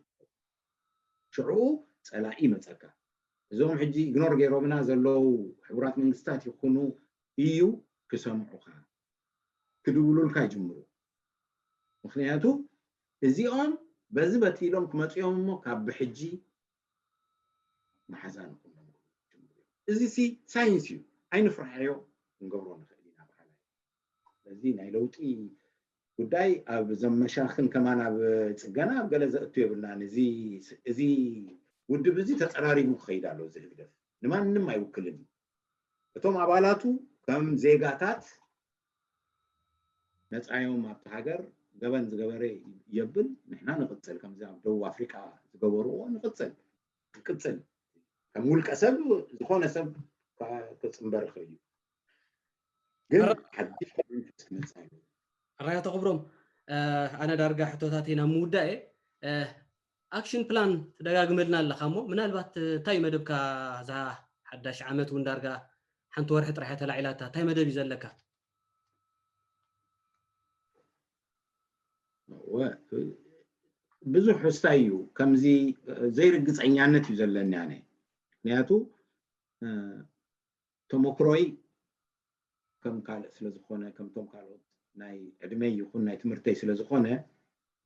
ሽዕኡ ጸላኢ ይመጸካ። እዞም ሕጂ ኢግኖር ገይሮምና ዘለዉ ሕቡራት መንግስታት ይኹኑ፣ እዩ ክሰምዑኻ፣ ክድውሉልካ ይጅምሩ። ምኽንያቱ እዚኦም በዚ በቲ ኢሎም ክመፅኦም እሞ ካብ ብሕጂ መሓዛ ንኹኖም። እዚ ሲ ሳይንስ እዩ፣ ኣይንፍርሓዮ፣ ክንገብሮ ንኽእል ኢና በሃላይ። ስለዚ ናይ ለውጢ ጉዳይ ኣብ ዘመሻኽን ከማን ኣብ ፅገና ኣብ ገለ ዘእቱ የብልናን። እዚ ውድብ እዚ ተፀራሪቡ ክኸይድ ኣሎ። እዚ ህግደፍ ንማንም ኣይውክልን እዩ። እቶም ኣባላቱ ከም ዜጋታት መፃዮም ኣብቲ ሃገር ገበን ዝገበረ የብል። ንሕና ንቕፅል፣ ከምዚ ኣብ ደቡብ ኣፍሪቃ ዝገበርዎ ንቕፅል፣ ንቅፅል። ከም ውልቀ ሰብ ዝኾነ ሰብ ክፅንበር ይኽእል እዩ። ግን ሓድሽ መንፈስ ክመፅእ ኣለዎ። ኣራያ ተኽብሮም፣ ኣነ ዳርጋ ሕቶታተይ ናብ ምውዳእ እየ። ኣክሽን ፕላን ትደጋግመልና ኣለኻ እሞ፣ ምናልባት እንታይ መደብካ እዛ ሓዳሽ ዓመት እውን ዳርጋ ሓንቲ ወርሒ ጥራሕ ተላዒላታ፣ እንታይ መደብ እዩ ዘለካ? ብዙሕ ስታይ እዩ። ከምዚ ዘይርግፀኛነት እዩ ዘለኒ ኣነ። ምክንያቱ ተመክሮይ ከም ካልእ ስለዝኾነ፣ ከምቶም ካልኦት ናይ ዕድመይ ይኹን ናይ ትምህርተይ ስለዝኾነ፣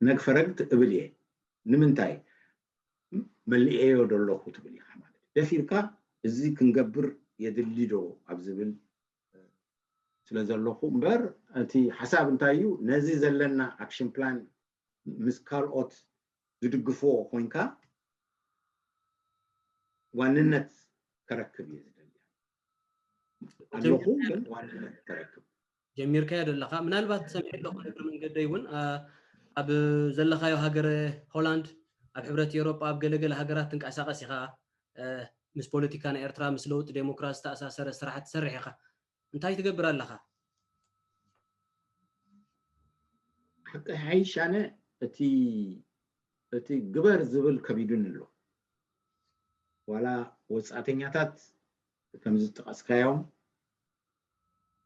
ነግፈረግት እብል እየ። ንምንታይ? መሊኤዮ ዶ ኣለኹ ትብል ኢኻ ማለት እዩ። ደፊርካ እዚ ክንገብር የድሊ ዶ ኣብ ዝብል ስለ ዘለኹ እምበር፣ እቲ ሓሳብ እንታይ እዩ? ነዚ ዘለና ኣክሽን ፕላን ምስ ካልኦት ዝድግፍዎ ኮይንካ ዋንነት ከረክብ እየ ዝደሊ። ኣለኹ ግን ዋንነት ከረክብ። ጀሚርካዮ ዘለኻ፣ ምናልባት ሰሚዐ ኣለኹ፣ እግሪ መንገደይ እውን ኣብ ዘለኻዮ ሃገር ሆላንድ፣ ኣብ ሕብረት ኤውሮጳ፣ ኣብ ገለገለ ሃገራት ትንቀሳቐስ ኢኻ። ምስ ፖለቲካ ናይ ኤርትራ፣ ምስ ለውጢ ዴሞክራሲ ዝተኣሳሰረ ስራሕ ትሰርሕ ኢኻ። እንታይ ትገብር ኣለኻ? ሓቂ ሓይሽ ኣነ እቲ እቲ ግበር ዝብል ከቢዱን ኣሎ። ዋላ ወፃእተኛታት ከምዚ ዝጠቐስካዮም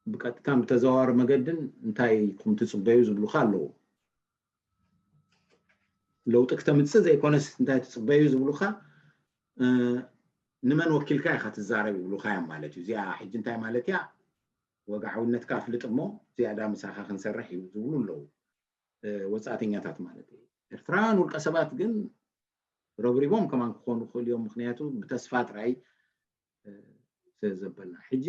ብቀጥታን ብተዘዋዋሪ መገድን እንታይ ኢኹም ትፅበዩ ዝብሉካ ኣለዉ። ለውጢ ክተምፅእ ዘይኮነስ እንታይ ትፅበዩ ዝብሉካ፣ ንመን ወኪልካ ኢኻ ትዛረብ ይብሉካ እዮም ማለት እዩ። እዚኣ ሕጂ እንታይ ማለት እያ? ወግዓውነትካ ኣፍልጥ እሞ ዝያዳ ምሳኻ ክንሰርሕ እዩ ዝብሉ ኣለዉ። ወፃእተኛታት ማለት እዩ። ኤርትራውያን ውልቀ ሰባት ግን ረብሪቦም ከማን ክኾኑ ይኽእሉ እዮም። ምክንያቱ ብተስፋ ጥራይ ስለ ዘበልና። ሕጂ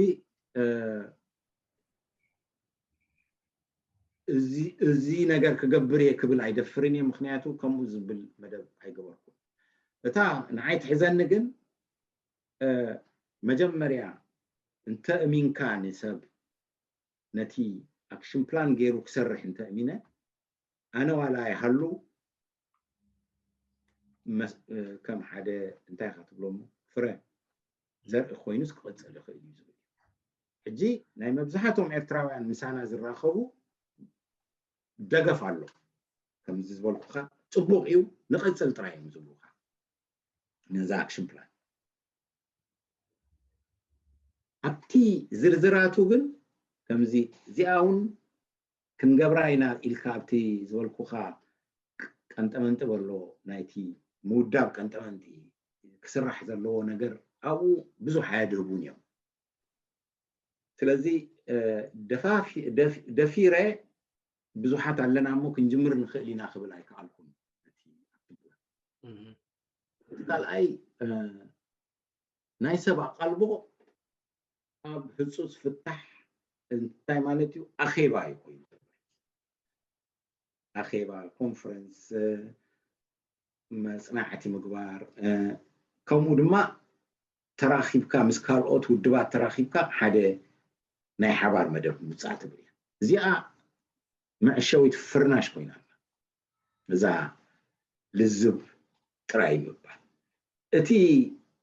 እዚ ነገር ክገብር እየ ክብል ኣይደፍርን እየ። ምክንያቱ ከምኡ ዝብል መደብ ኣይገበርኩን። እታ ንዓይ ትሕዘኒ ግን መጀመርያ እንተ እሚንካ ንሰብ ነቲ ኣክሽን ፕላን ገይሩ ክሰርሕ እንተ እሚነ፣ ኣነ ዋላ ኣይሃሉ ከም ሓደ እንታይ ኢኻ ትብሎ እሞ ፍረ ዘርኢ ኮይኑስ ክቕፅል ይኽእል እዩ ዝብል። ሕጂ ናይ መብዛሕትኦም ኤርትራውያን ምሳና ዝራኸቡ ደገፍ ኣሎ። ከምዚ ዝበልኩኻ ፅቡቕ እዩ፣ ንቐፅል ጥራይ እዮም ዝብሉኻ ነዛ ኣክሽን ፕላን። ኣብቲ ዝርዝራቱ ግን ከምዚ እዚኣ እውን ክንገብራ ኢና ኢልካ ኣብቲ ዝበልኩኻ ቀንጠመንጢ በሎ ናይቲ ምውዳብ ቀንጠመንጢ ክስራሕ ዘለዎ ነገር ኣብኡ ብዙሕ ኣየድህቡን እዮም። ስለዚ ደፊረ ብዙሓት ኣለና እሞ ክንጅምር ንኽእል ኢና ክብል ኣይከኣልኩን። እቲ ካልኣይ ናይ ሰብ ኣቓልቦ ኣብ ህፁፅ ፍታሕ እንታይ ማለት እዩ? ኣኼባ እዩ ኮይኑ። ኣኼባ፣ ኮንፈረንስ፣ መፅናዕቲ ምግባር፣ ከምኡ ድማ ተራኺብካ ምስ ካልኦት ውድባት ተራኺብካ ሓደ ናይ ሓባር መደብ ምውፃእ ትብል እያ። እዚኣ መዕሸዊት ፍርናሽ ኮይና ኣላ። እዛ ልዝብ ጥራይ ምባል። እቲ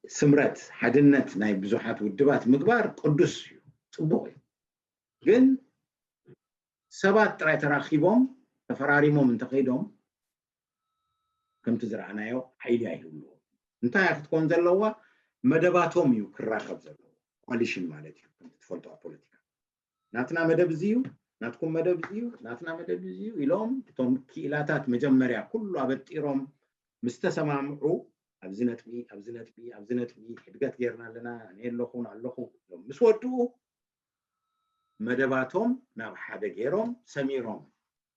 ስምረት ሓድነት ናይ ብዙሓት ውድባት ምግባር ቅዱስ እዩ፣ ፅቡቕ እዩ። ግን ሰባት ጥራይ ተራኺቦም ተፈራሪሞም እንተኸይዶም ከምቲ ዝረኣናዮ ሓይሊ ኣይህልዎ። እንታይ ክትኮን ዘለዋ? መደባቶም እዩ ክራኸብ ዘለዎ። ኮሊሽን ማለት እዩ። ከምቲ ትፈልጦ ኣብ ፖለቲካ ናትና መደብ እዚ እዩ፣ ናትኩም መደብ እዚ እዩ፣ ናትና መደብ እዚ እዩ ኢሎም እቶም ክኢላታት መጀመርያ ኩሉ ኣበጢሮም ምስ ተሰማምዑ፣ ኣብዚ ነጥቢ፣ ኣብዚ ነጥቢ፣ ኣብዚ ነጥቢ ሕድገት ጌርና ኣለና፣ ኣነ ኣለኹን ኣለኹ ኢሎም ምስ ወድኡ፣ መደባቶም ናብ ሓደ ገይሮም ሰሚሮም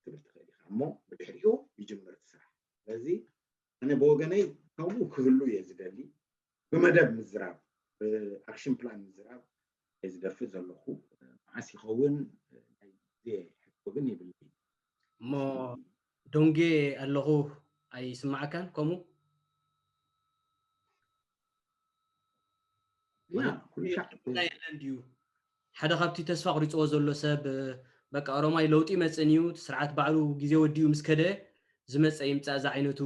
ትብል ትኽእል ኢኻ። እሞ ብድሕሪኡ ይጅምር እቲ ስራሕ። ስለዚ ኣነ ብወገነይ ከምኡ ክህሉ እየ ዝደሊ። ብመደብ ምዝራብ፣ ብኣክሽን ፕላን ምዝራብ እየ ዝደፍእ ዘለኹ። መዓስ ይኸውን ናይ ግዜ ሕቶ ግን ይብለይ። እሞ ዶንጌ ኣለኹ ኣይስማዓካን ከምኡ? ያ፣ ኩሉ ሻዕ የለን ድዩ? ሓደ ካብቲ ተስፋ ኣቑሪፅዎ ዘሎ ሰብ፣ በቃ ኦሮማይ ለውጢ ይመፅእን እዩ፣ እቲ ስርዓት ባዕሉ ግዜ ወዲኡ ምስ ከደ ዝመፀ ይምፃእ፣ እዚ ዓይነቱ፣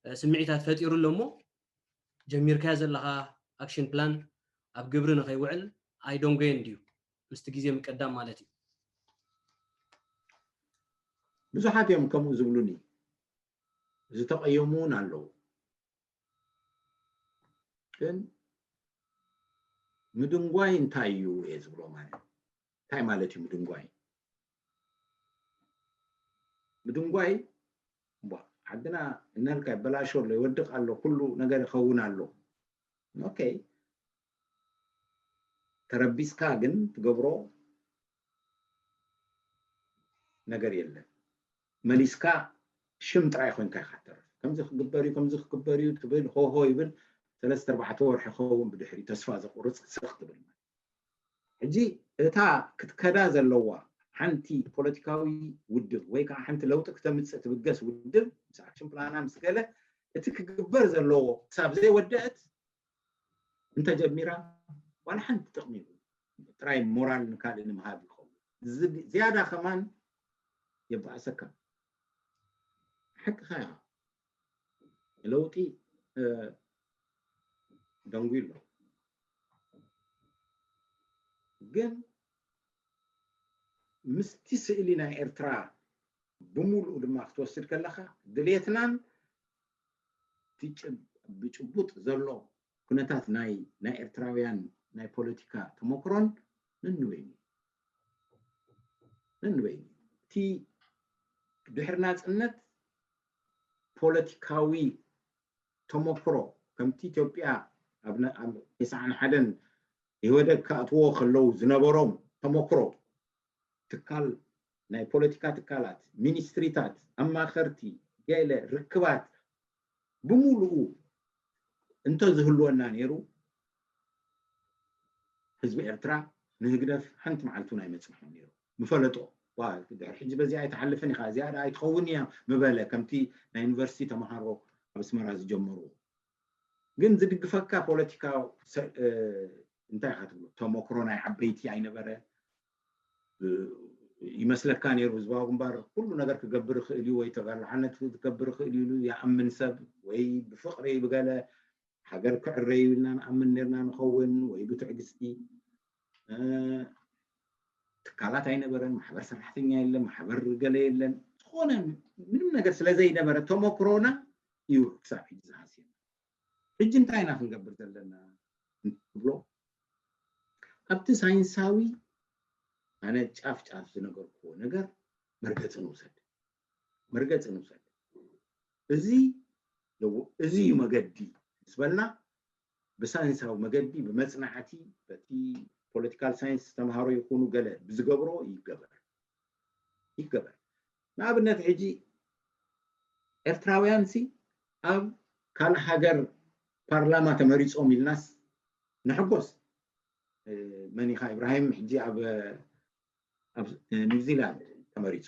እ፣ ስምዒታት ፈጢሩ ኣሎ። እሞ ጀሚርካዮ ዘለኻ ኣክሽን ፕላን ኣብ ግብሪ ንኸይውዕል ኣይደንጎየን ድዩ? ምስቲ ግዜ ምቅዳም ማለት እዩ። ብዙሓት እዮም ከምኡ ዝብሉኒ፣ ዝተቐየሙ እውን ኣለዉ። ግን ምድንጓይ እንታይ እዩ እየ ዝብሎ። ማለት እንታይ ማለት እዩ ምድንጓይ? ምድንጓይ፣ እምቧ፣ ዓድና እናልካ ይበላሾ ኣሎ፣ ይወድቕ ኣሎ፣ ኩሉ ነገር ይኸውን ኣሎ። ኦኬ፣ ተረቢስካ ግን ትገብሮ ነገር የለን። መሊስካ ሽም ጥራይ ኮይንካ ኢኻ ትተርፍ። ከምዚ ክግበር እዩ፣ ከምዚ ክግበር እዩ ትብል፣ ሆሆ ይብል፣ ሰለስተ ኣርባዕተ ወርሒ ኸውን ብድሕሪ ተስፋ ዘቑርፅ ስኽ ትብል። ሕጂ እታ ክትከዳ ዘለዋ ሓንቲ ፖለቲካዊ ውድብ ወይ ከዓ ሓንቲ ለውጢ ክተምፅእ ትብገስ ውድብ ምስ ኣክሽን ፕላና ምስ ገለ እቲ ክግበር ዘለዎ ክሳብ ዘይወደአት እንተጀሚራ ዋላ ሓንቲ ጥቕሚ የብሉን። ጥራይ ሞራል ንካልእ ንምሃብ ይኸውን። ዝግ-፣ ዝያዳ ከማን የባእሰካ። ሓቅኻ ኢኻ። ለውጢ፣ እ፣ ደንጉዩ ኣሎ። ግን ምስቲ ስእሊ ናይ ኤርትራ ብምሉኡ ድማ ክትወስድ ከለኻ ድሌትናን እቲ ጭብ-፣ ብጭቡጥ ዘሎ ኩነታት ናይ፣ ናይ ኤርትራውያን ናይ ፖለቲካ ተመክሮን ነንበይኑ፣ ነንበይኑ። እቲ ድሕሪ ናጽነት ፖለቲካዊ ተመክሮ ከምቲ ኢትዮጵያ ኣብ ነ-፣ ኣብ ተስዓን ሓደን ኢህወደግ ክኣትዎ ከለዉ ዝነበሮም ተመክሮ፣ ትካል፣ ናይ ፖለቲካ ትካላት፣ ሚኒስትሪታት፣ ኣማኸርቲ፣ ገለ ርክባት ብምሉኡ እንተዝህልወና ነይሩ፣ ህዝቢ ኤርትራ ንህግደፍ ሓንቲ መዓልቲ እውን ኣይመጽንሖን ነይሩ። ምፈለጦ፣ ዋ፣ ድሕሪ ሕጂ በዚኣ ኣይትሓልፍን ኢኻ፣ እዚኣ ደኣ ኣይትኸውን እያ ምበለ፣ ከምቲ ናይ ዩኒቨርሲቲ ተምሃሮ ኣብ ኣስመራ ዝጀመርዎ። ግን ዝድግፈካ ፖለቲካ ሰ-፣ እ፣ እንታይ ኢኻ ትብሎ? ተመክሮ ናይ ዓበይቲ ኣይነበረ፣ እ፣ ይመስለካ ነይሩ። ህዝባዊ ግንባር ኩሉ ነገር ክገብር ይኽእል እዩ ወይ ተጋላዓነት ክገብር ይኽእል እዩ ኢሉ ይኣምን ሰብ፣ ወይ ብፍቕሪ ብገለ ሃገር ክዕረ እዩ ኢልና ንኣምን ነርና ንኸውን፣ ወይ ብትዕግስቲ። እ፣ ትካላት ኣይነበረን፣ ማሕበር ሰራሕተኛ የለን፣ ማሕበር ገለ የለን። ዝኾነ ምንም ነገር ስለ ዘይነበረ ተመክሮና እዩ ክሳብ ሕጂ ዝሃስየና። ሕጂ እንታይ ኢና ክንገብር ዘለና እንብሎ፣ ኣብቲ ሳይንሳዊ ኣነ ጫፍ ጫፍ ዝነገርኩዎ ነገር መርገፂ ንውሰድ፣ መርገፂ ንውሰድ። እዚ ለዎ-፣ እዚ እዩ መገዲ ምስ በልና፣ ብሳይንሳዊ መገዲ፣ ብመፅናዕቲ፣ በቲ ፖለቲካል ሳይንስ ተምሃሮ ይኹኑ ገለ ብዝገብሮ ይገበር፣ ይገበር። ንኣብነት ሕጂ ኤርትራውያን ሲ ኣብ ካልእ ሃገር ፓርላማ ተመሪጾም ኢልናስ ንሕጎስ። እ፣ መን ኢኻ ኢብራሂም ሕጂ ኣብ፣ ኣብ ኒውዚላንድ ተመሪጹ።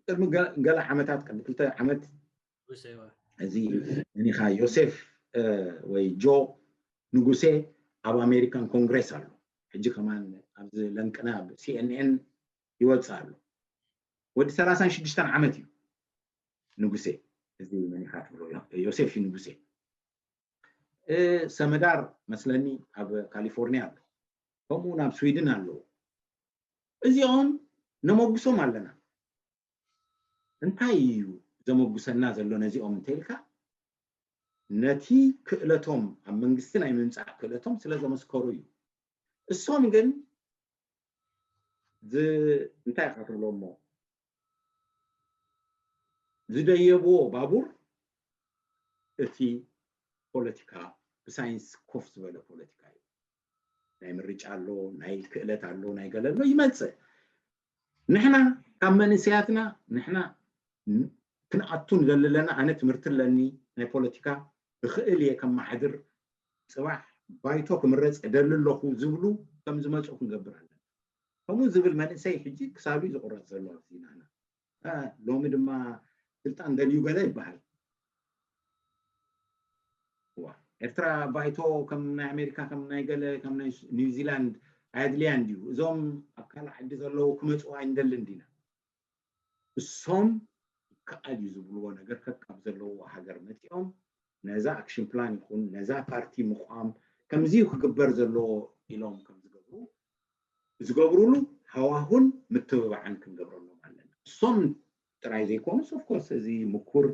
ቅድሚ ገ-፣ ገለ ዓመታት፣ ቅድሚ ክልተ ዓመት እዚ መን ኢኻ ዮሴፍ፣ እ፣ ወይ ጆ ንጉሴ ኣብ ኣሜሪካን ኮንግሬስ ኣሎ። ሕጂ ከማን ኣብዚ ለንቅና ኣብ ሲኤንኤን ይወጽእ ኣሎ። ወዲ ሰላሳን ሽዱሽተን ዓመት እዩ ንጉሴ። እዚ መን ኢኻ ትብሎ? ዮ-፣ ዮሴፍ እዩ ንጉሴ። እ፣ ሰመዳር መስለኒ ኣብ ካሊፎርኒያ ኣሎ። ከምኡ እውን ኣብ ስዊድን ኣለዉ። እዚኦም ነመጉሶም ኣለና። እንታይ እዩ ዘመጉሰና ዘሎ ነዚኦም እንተኢልካ፣ ነቲ ክእለቶም ኣብ መንግስቲ ናይ ምምፃእ ክእለቶም ስለ ዘመስከሩ እዩ። እሶም ግን እንታይ ኢኻ ትብሎ እሞ ዝደየብዎ ባቡር እቲ ፖለቲካ ብሳይንስ ኮፍ ዝበለ ፖለቲካ እዩ። ናይ ምርጫ ኣሎ፣ ናይ ክእለት ኣሎ፣ ናይ ገለ ኣሎ ይመፅእ። ንሕና ካብ መንእሰያትና ንሕና ክንኣቱ ንደሊ ኣለና። ኣነ ትምህርቲ ኣለኒ ናይ ፖለቲካ ብክእል እየ ከመሓድር፣ ፅባሕ ባይቶ ክምረፅ እደሊ ኣለኹ ዝብሉ ከም ዝመፁ ክንገብር ኣለና። ከምኡ ዝብል መንእሰይ ሕጂ ክሳዱ እዩ ዝቁረፅ ዘሎ ኣብዚ ናና። ሎሚ ድማ ስልጣን ደልዩ ገለ ይበሃል። ኤርትራ ባይቶ ከም ናይ ኣሜሪካ ከም ናይ ገለ ከም ናይ ኒውዚላንድ ኣየድልያን ድዩ? እዞም ኣብ ካልእ ዓዲ ዘለዉ ክመፅኡ ኣይንደልን ዲና? እሶም ይከኣል እዩ ዝብልዎ ነገር ከካብ ዘለዎ ሃገር መፂኦም ነዛ ኣክሽን ፕላን ይኹን ነዛ ፓርቲ ምቋም ከምዚ ክግበር ዘለዎ ኢሎም ከም ዝገብሩ ዝገብሩሉ ሃዋሁን ምትብባዕን ክንገብረሎም ኣለና። እሶም ጥራይ ዘይኮኑስ ኦፍኮርስ እዚ ምኩር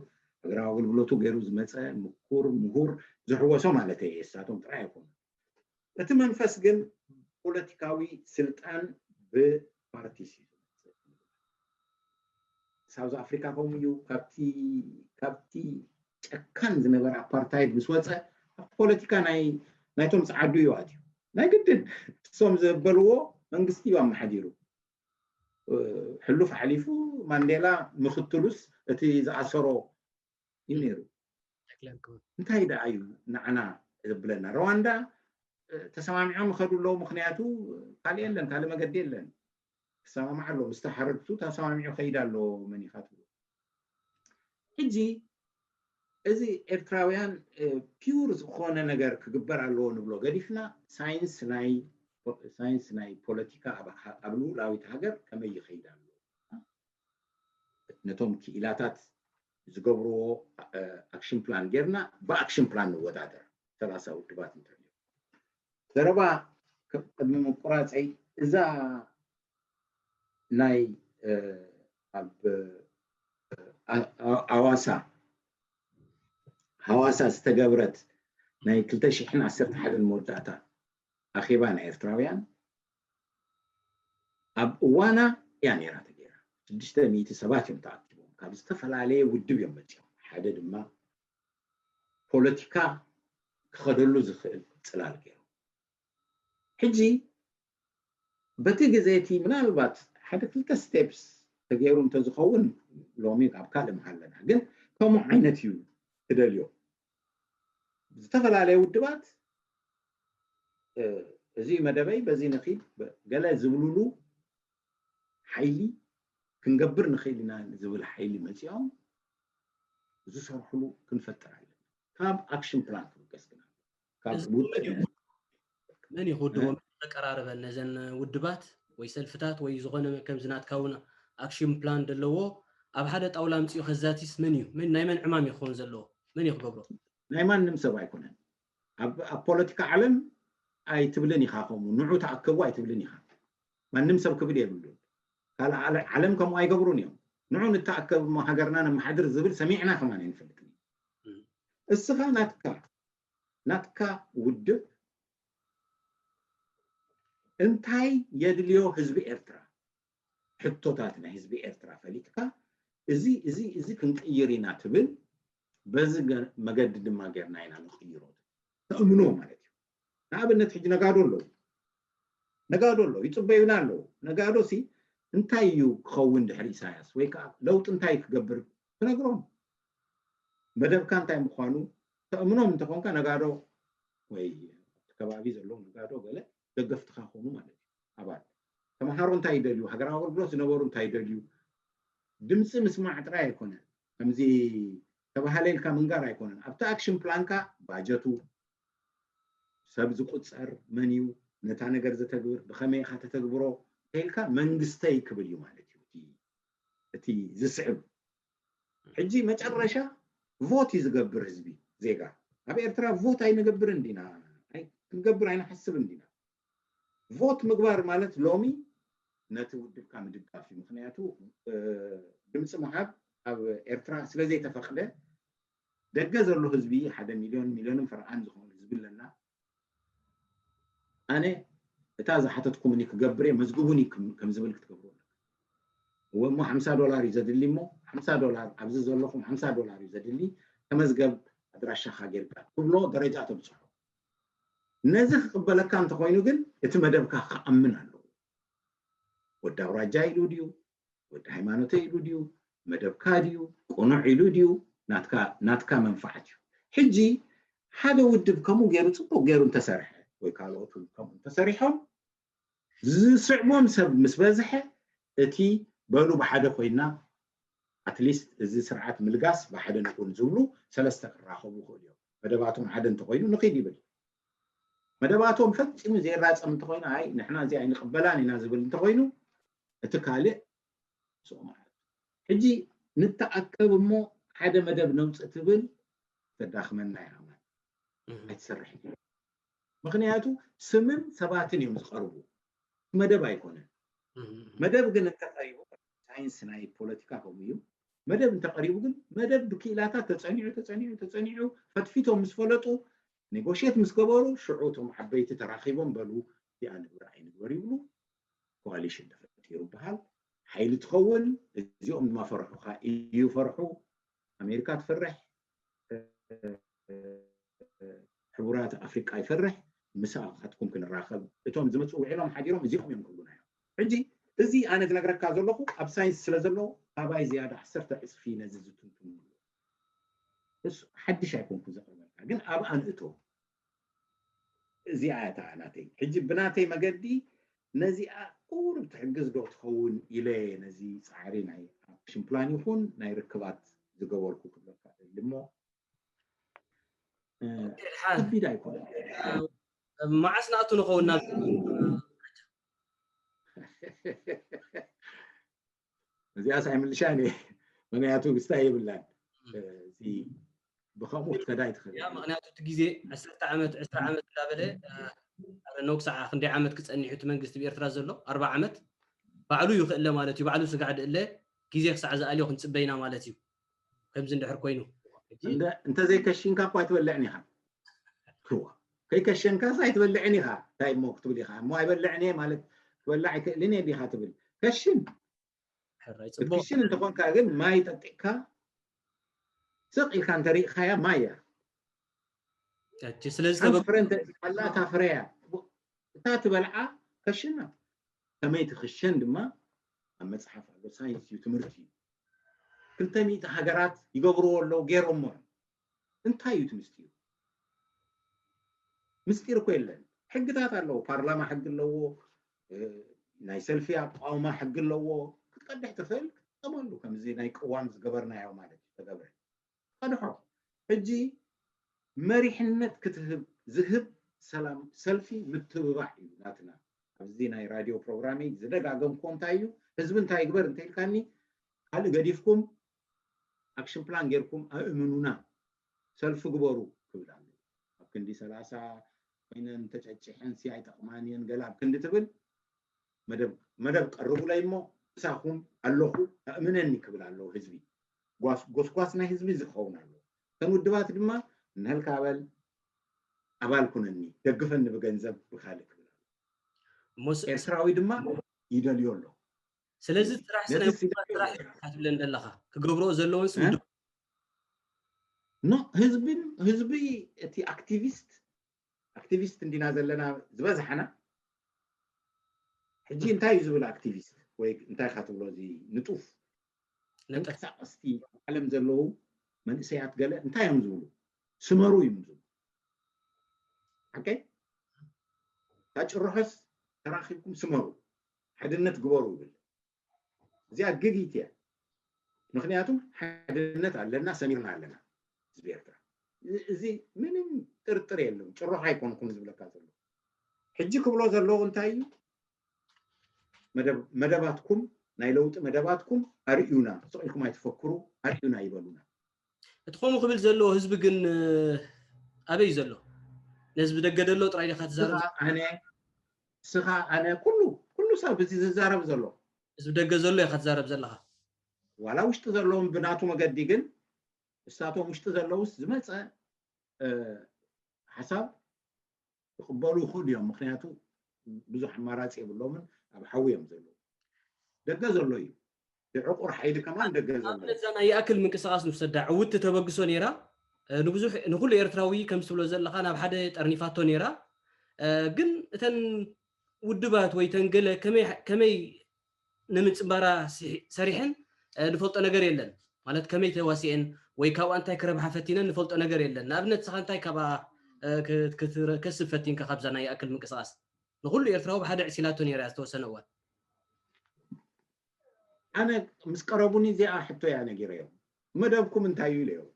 ሃገራዊ ኣገልግሎቱ ገይሩ ዝመፀ ምኩር ምሁር ዝሕወሶ ማለት እየ። እሳቶም ጥራይ ኣይኮኑ። እቲ መንፈስ ግን ፖለቲካዊ ስልጣን ብፓርቲ ሳውዝ ኣፍሪካ ከምኡ እዩ። ካብቲ ጨካን ዝነበረ ኣፓርታይድ ምስ ወፀ ኣብቲ ፖለቲካ ናይ ናይቶም ፀዓዱ እዩ ኣትዩ። ናይ ግድን እሶም ዘበልዎ መንግስቲ እዩ ኣመሓዲሩ። ሕሉፍ ሓሊፉ ማንዴላ ምኽትሉስ እቲ ዝኣሰሮ እዩ ነይሩ። እንታይ ደኣ እዩ ንዓና ዘብለና? ሩዋንዳ ተሰማሚዖም ይኸዱ ኣለዉ። ምክንያቱ ካልእ የለን፣ ካልእ መገዲ የለን። ክሰማማዕ ኣሎ ምስ ተሓረድቱ ተሰማሚዑ ከይድ ኣሎ። መን ኢኻ ትብሎ? ሕጂ እዚ ኤርትራውያን ፒውር ዝኾነ ነገር ክግበር ኣለዎ ንብሎ ገዲፍና ሳይንስ ናይ ሳይንስ ናይ ፖለቲካ ኣብ ልኡላዊት ሃገር ከመይ ይኸይድ ኣሎ? ነቶም ክኢላታት ዝገብርዎ ኣክሽን ፕላን ጌርና ብኣክሽን ፕላን ንወዳደር። ሰላሳ ውድባት እንተልዮ ዘረባ ቅድሚ ምቁራፀይ እዛ ናይ ኣብ ኣዋሳ ሃዋሳ ዝተገብረት ናይ ክልተ ሽሕን ዓሰርተ ሓደን መወዳእታ ኣኼባ ናይ ኤርትራውያን ኣብ እዋና እያ ነይራ ተገይራ። ሽዱሽተ ሚእቲ ሰባት እዮም ተኣኪቦም ካብ ዝተፈላለየ ውድብ እዮም መፂኦም። ሓደ ድማ ፖለቲካ ክኸደሉ ዝኽእል ፅላል ገይሩ። ሕጂ በቲ ግዜ እቲ ምናልባት ሓደ ክልተ ስቴፕስ ተገይሩ እንተዝኸውን ሎሚ ኣብ ካልእ ምሃለና። ግን ከምኡ ዓይነት እዩ ትደልዮ። ዝተፈላለየ ውድባት እዚ መደበይ በዚ ንኺድ ገለ ዝብሉሉ ሓይሊ ክንገብር ንኽእል ኢና ዝብል ሓይሊ መፂኦም ዝሰርሕሉ ክንፈጥር ኣለና። ካብ ኣክሽን ፕላን ክብገስ ግና ካብ ውጥን መን እዩ ክውድቦም ዘቀራርበን ነዘን ውድባት ወይ ሰልፍታት ወይ ዝኾነ ከምዚ ናትካ እውን ኣክሽን ፕላን ዘለዎ ኣብ ሓደ ጣውላ ኣምፅኡ ከዛቲስ መን እዩ? መን ናይ መን ዕማም እዩ ክኸውን ዘለዎ? መን እዩ ክገብሮ? ናይ ማንም ሰብ ኣይኮነን። ኣብ ፖለቲካ ዓለም ኣይትብልን ኢኻ ከምኡ ንዑ ተኣከቡ ኣይትብልን ኢኻ። ማንም ሰብ ክብል የብሉን። ካልእ ዓለም ከምኡ ኣይገብሩን እዮም። ንዑ ንተኣከብ እሞ ሃገርና ነመሓድር ዝብል ሰሚዕና ከማን ኣይንፈልጥን። እስኻ ናትካ ናትካ ውድብ እንታይ የድልዮ ህዝቢ ኤርትራ? ሕቶታት ናይ ህዝቢ ኤርትራ ፈሊጥካ እዚ እዚ እዚ ክንቅይር ኢና ትብል በዚ መገዲ ድማ ጌርና ኢና ንቕይሮ ተእምኖ ማለት እዩ። ንኣብነት ሕጂ ነጋዶ ኣለዉ። ነጋዶ ኣለዉ ይፅበዩና ኣለዉ። ነጋዶ ሲ እንታይ እዩ ክኸውን ድሕሪ ኢሳያስ ወይ ከዓ ለውጢ እንታይ ክገብር ትነግሮም። መደብካ እንታይ ምዃኑ ተእምኖም እንተኾንካ ነጋዶ ወይ ከባቢ ዘለዉ ነጋዶ ገለ ደገፍትኻ ኮኑ ማለት እዩ። ኣባል ተምሃሮ እንታይ ይደልዩ፣ ሃገራዊ ኣገልግሎት ዝነበሩ እንታይ ይደልዩ፣ ድምፂ ምስማዕ ጥራይ ኣይኮነን። ከምዚ ተባሃለ ኢልካ ምንጋር ኣይኮነን። ኣብቲ ኣክሽን ፕላንካ ባጀቱ፣ ሰብ ዝቁፀር መን እዩ፣ ነታ ነገር ዘተግብር ብኸመይ ኢኻ ተተግብሮ ተኢልካ መንግስተይ ክብል እዩ ማለት እዩ እቲ ዝስዕብ። ሕጂ መጨረሻ ቮት እዩ ዝገብር ህዝቢ ዜጋ። ኣብ ኤርትራ ቮት ኣይንገብርን ዲና፣ ክንገብር ኣይንሓስብን ዲና። ቮት ምግባር ማለት ሎሚ ነቲ ውድብካ ምድጋፍ እዩ። ምክንያቱ ድምፂ ምሃብ ኣብ ኤርትራ ስለ ዘይተፈቕደ ደገ ዘሎ ህዝቢ ሓደ ሚልዮን ሚልዮንን ፈረቓን ዝኾኑ ህዝቢ ኣለና። ኣነ እታ ዝሓተትኩምኒ ክገብር እየ መዝግቡኒ ከም ዝብል ክትገብሩ ኣለካ። እወ እሞ ሓምሳ ዶላር እዩ ዘድሊ እሞ ሓምሳ ዶላር ኣብዚ ዘለኹም ሓምሳ ዶላር እዩ ዘድሊ ተመዝገብ ኣድራሻኻ ጌርካ ትብሎ ደረጃ ተብፅሖ። ነዚ ክቕበለካ እንተኾይኑ ግን እቲ መደብካ ክኣምን ኣለዎ። ወዲ ኣውራጃ ኢሉ ድዩ ወዲ ሃይማኖተይ ኢሉ ድዩ መደብካ ድዩ ቅኑዕ ኢሉ ድዩ ናትካ መንፋዓት እዩ። ሕጂ ሓደ ውድብ ከምኡ ገይሩ ፅቡቅ ገይሩ እንተሰርሐ ወይ ካልኦት እውን ከምኡ እንተሰሪሖም ዝስዕቦም ሰብ ምስ በዝሐ እቲ በሉ ብሓደ ኮይና ኣትሊስት እዚ ስርዓት ምልጋስ ብሓደ ንኩን ዝብሉ ሰለስተ ክራኸቡ ይኽእሉ እዮም። መደባቶም ሓደ እንተኮይኑ ንኽድ ይብል። መደባቶም ፈፂሙ ዘይራፀም እንተኮይኑ ኣይ ንሕና እዚ ኣይንቕበላን ኢና ዝብል እንተኮይኑ እቲ ካልእ ስቕ ማለት ሕጂ ንተኣከብ እሞ ሓደ መደብ ነውፅእ ትብል ተዳኽመና እያ ማለት ኣይትሰርሕ። ምክንያቱ ስምን ሰባትን እዮም ዝቐርቡ፣ መደብ ኣይኮነን። መደብ ግን እንተቀሪቡ ሳይንስ ናይ ፖለቲካ ከምኡ እዩ። መደብ እንተቀሪቡ ግን መደብ ብክኢላታት ተፀኒዑ ተፀኒዑ ተፀኒዑ ፈትፊቶም ምስ ፈለጡ ኔጎሽት ምስ ገበሩ ሽዑ እቶም ዓበይቲ ተራኺቦም በሉ እዚኣ ንግበር ኣይንግበር ይብሉ። ኮዋሊሽን ተፈጢሩ ይበሃል። ሓይሊ ትኸውን እዚኦም ድማ ፈርሑኻ እዩ ፈርሑ። ኣሜሪካ ትፈርሕ፣ ሕቡራት ኣፍሪቃ ይፈርሕ። ምሳኻትኩም ክንራኸብ እቶም ዝመፁ ውዒሎም ሓዲሮም እዚኦም እዮም ክብሉና እዮም። ሕጂ እዚ ኣነ ዝነግረካ ዘለኹ ኣብ ሳይንስ ስለ ዘሎ ካባይ ዝያዳ ዓሰርተ ዕፅፊ ነዚ ዝትንትኑ ኣለዉ። እሱ ሓድሽ ኣይኮንኩ ዘቕርበልካ ግን ኣብ ኣንእቶ እዚኣ እያ እታ ናተይ። ሕጂ ብናተይ መገዲ ነዚኣ ቁሩብ ትሕግዝ ዶ ትኸውን ኢለ ነዚ ፃዕሪ ናይ ኣክሽን ፕላን ይኹን ናይ ርክባት ዝገበርኩ ክብለካ እደሊ እሞ ከቢድ ኣይኮነ። መዓስ ንኣቱ ንኸውን ናብ እዚኣስ ኣይምልሻን እየ ምክንያቱ ግስታይ የብላን። እዚ ብከምኡ ክትከዳ ይትኽእል። ምክንያቱ እቲ ግዜ ዕስርተ ዓመት ዕስራ ዓመት እንዳበለ ኣረነው ክሳዕ ክንደይ ዓመት ክፀኒሑ እቲ መንግስቲ ብኤርትራ ዘሎ ኣርባ ዓመት ባዕሉ ይኽእለ ማለት እዩ። ባዕሉ ስጋዕ ድእለ ግዜ ክሳዕ ዝኣልዮ ክንፅበይና ማለት እዩ። ከምዚ እንድሕር ኮይኑ እንተዘይከሽንካ እኳ ኣይትበልዕን ኢኻ። ክዋ ከይከሸንካስ ኣይትበልዕን ኢኻ። እንታይ እሞ ክትብል ኢኻ እሞ ኣይበልዕን እየ ማለት ክበልዕ ኣይክእልን እየ ዲኻ ትብል። ከሽን ክትክሽን እንተኾንካ ግን ማይ ጠጢቕካ ስቕ ኢልካ እንተሪእኻያ ማይ እያ። ስለዚ ኣላ እታ ፍረያ እታ ትበልዓ ከሽና ከመይ ትኽሸን ድማ ኣብ መፅሓፍ ኣሎ። ሳይንስ እዩ ትምህርቲ እዩ። ክልተ ሚእቲ ሃገራት ይገብርዎ ኣለዉ ገይሮሞ እዮም። እንታይ እዩ እቲ ምስጢሩ? ምስጢር እኮ የለን። ሕግታት ኣለዎ። ፓርላማ ሕጊ ኣለዎ። ናይ ሰልፊ ኣቋውማ ሕጊ ኣለዎ። ክትቀድሕ ትኽእል ክትጥቀመሉ ከምዚ ናይ ቅዋም ዝገበርናዮ ማለት እዩ ተገብረ ቀድሖ። ሕጂ መሪሕነት ክትህብ ዝህብ ሰላም ሰልፊ ምትብባዕ እዩ ናትና። ኣብዚ ናይ ራድዮ ፕሮግራመይ ዝደጋገምኩዎ እንታይ እዩ ህዝቢ እንታይ ይግበር እንተኢልካኒ ካልእ ገዲፍኩም ኣክሽን ፕላን ጌርኩም ኣእምኑና ሰልፊ ግበሩ ክብል ኣሎ። ኣብ ክንዲ ሰላሳ ኮይነን ተጨጭሐን ሲ ኣይጠቕማን እየን ገለ ኣብ ክንዲ ትብል መደብ ቀርቡለይ እሞ ምሳኹም ኣለኹ ኣእምነኒ ክብል ኣለዎ ህዝቢ። ጎስጓስ ናይ ህዝቢ ዝኸውን ኣለዎ። እተን ውድባት ድማ እንሀልካ በል ኣባል ኩነኒ ደግፈኒ ብገንዘብ ብካልእ ክብል ኣሎ። ኤርትራዊ ድማ ይደልዮ ኣሎ። ስለዚ ስራሕ ስራሕ ትብለን ዘለኻ ክገብርኦ ዘለዎን ኖ ህዝብን ህዝቢ እቲ ኣክቲቪስት ኣክቲቪስት እንዲና ዘለና ዝበዝሓና ሕጂ እንታይ እዩ ዝብል ኣክቲቪስት ወይ እንታይ ኢኻ ትብሎ እዚ ንጡፍ ተንቀሳቀስቲ ዓለም ዘለዉ መንእሰያት ገለ እንታይ እዮም ዝብሉ ስመሩ እዮም ዝብሉ ሓቀይ ታጭርሖስ ተራኺብኩም ስመሩ ሓድነት ግበሩ ይብል እዚኣ ግግይት እያ። ምክንያቱም ሓድነት ኣለና፣ ሰሚርና ኣለና ህዝቢ ኤርትራ። እዚ ምንም ጥርጥር የለውም። ጭሮኻ ኣይኮንኩም ዝብለካ ዘሎ። ሕጂ ክብሎ ዘለዎ እንታይ እዩ? መደባትኩም ናይ ለውጢ መደባትኩም ኣርእዩና፣ ስቕ ኢልኩም ኣይትፈክሩ፣ ኣርእዩና ይበሉና። እቲ ከምኡ ክብል ዘለዎ ህዝቢ ግን ኣበይ እዩ ዘሎ? ነዚ ብደገ ደሎ ጥራይ ዲኻ ትዛረብ? ኣነ ንስኻ ኣነ ኩሉ ኩሉ ሰብ እዚ ዝዛረብ ዘሎ ህዝቢ ደገ ዘሎ ኢኻ ትዛረብ ዘለኻ። ዋላ ውሽጢ ዘለዎም ብናቱ መገዲ ግን እሳቶም ውሽጢ ዘለውስ ዝመፀ ሓሳብ ክቕበሉ ይኽእሉ እዮም። ምክንያቱ ብዙሕ ኣማራፂ የብሎምን፣ ኣብ ሓዊ እዮም ዘለዉ። ደገ ዘሎ እዩ። ብዕቑር ሓይሊ ከማን ደገ ዘሎ እዩ። እዛ ናይ ይኣክል ምንቅስቃስ ንውሰዳ ዕውት ተበግሶ ነይራ። ንብዙሕ ንኩሉ ኤርትራዊ ከም ትብሎ ዘለካ ናብ ሓደ ጠርኒፋቶ ነይራ። ግን እተን ውድባት ወይ ተን ገለ ከመይ ንምጽንባራ ሰሪሐን ንፈልጦ ነገር የለን። ማለት ከመይ ተዋሲኤን ወይ ካብኣ እንታይ ክረብሓ ፈቲነን ንፈልጦ ነገር የለን። ንኣብነት ንስኻ እንታይ ካብኣ ክትከስብ ፈቲንካ ካብዛ ናይ ይኣክል ምንቅስቃስ? ንኩሉ ኤርትራዊ ብሓደ ዕሲላቶ ነይራ ዝተወሰነ እዋን። ኣነ ምስ ቀረቡኒ እዚኣ ሕቶ እያ ነጊረዮም። መደብኩም እንታይ እዩ ኢለዮም።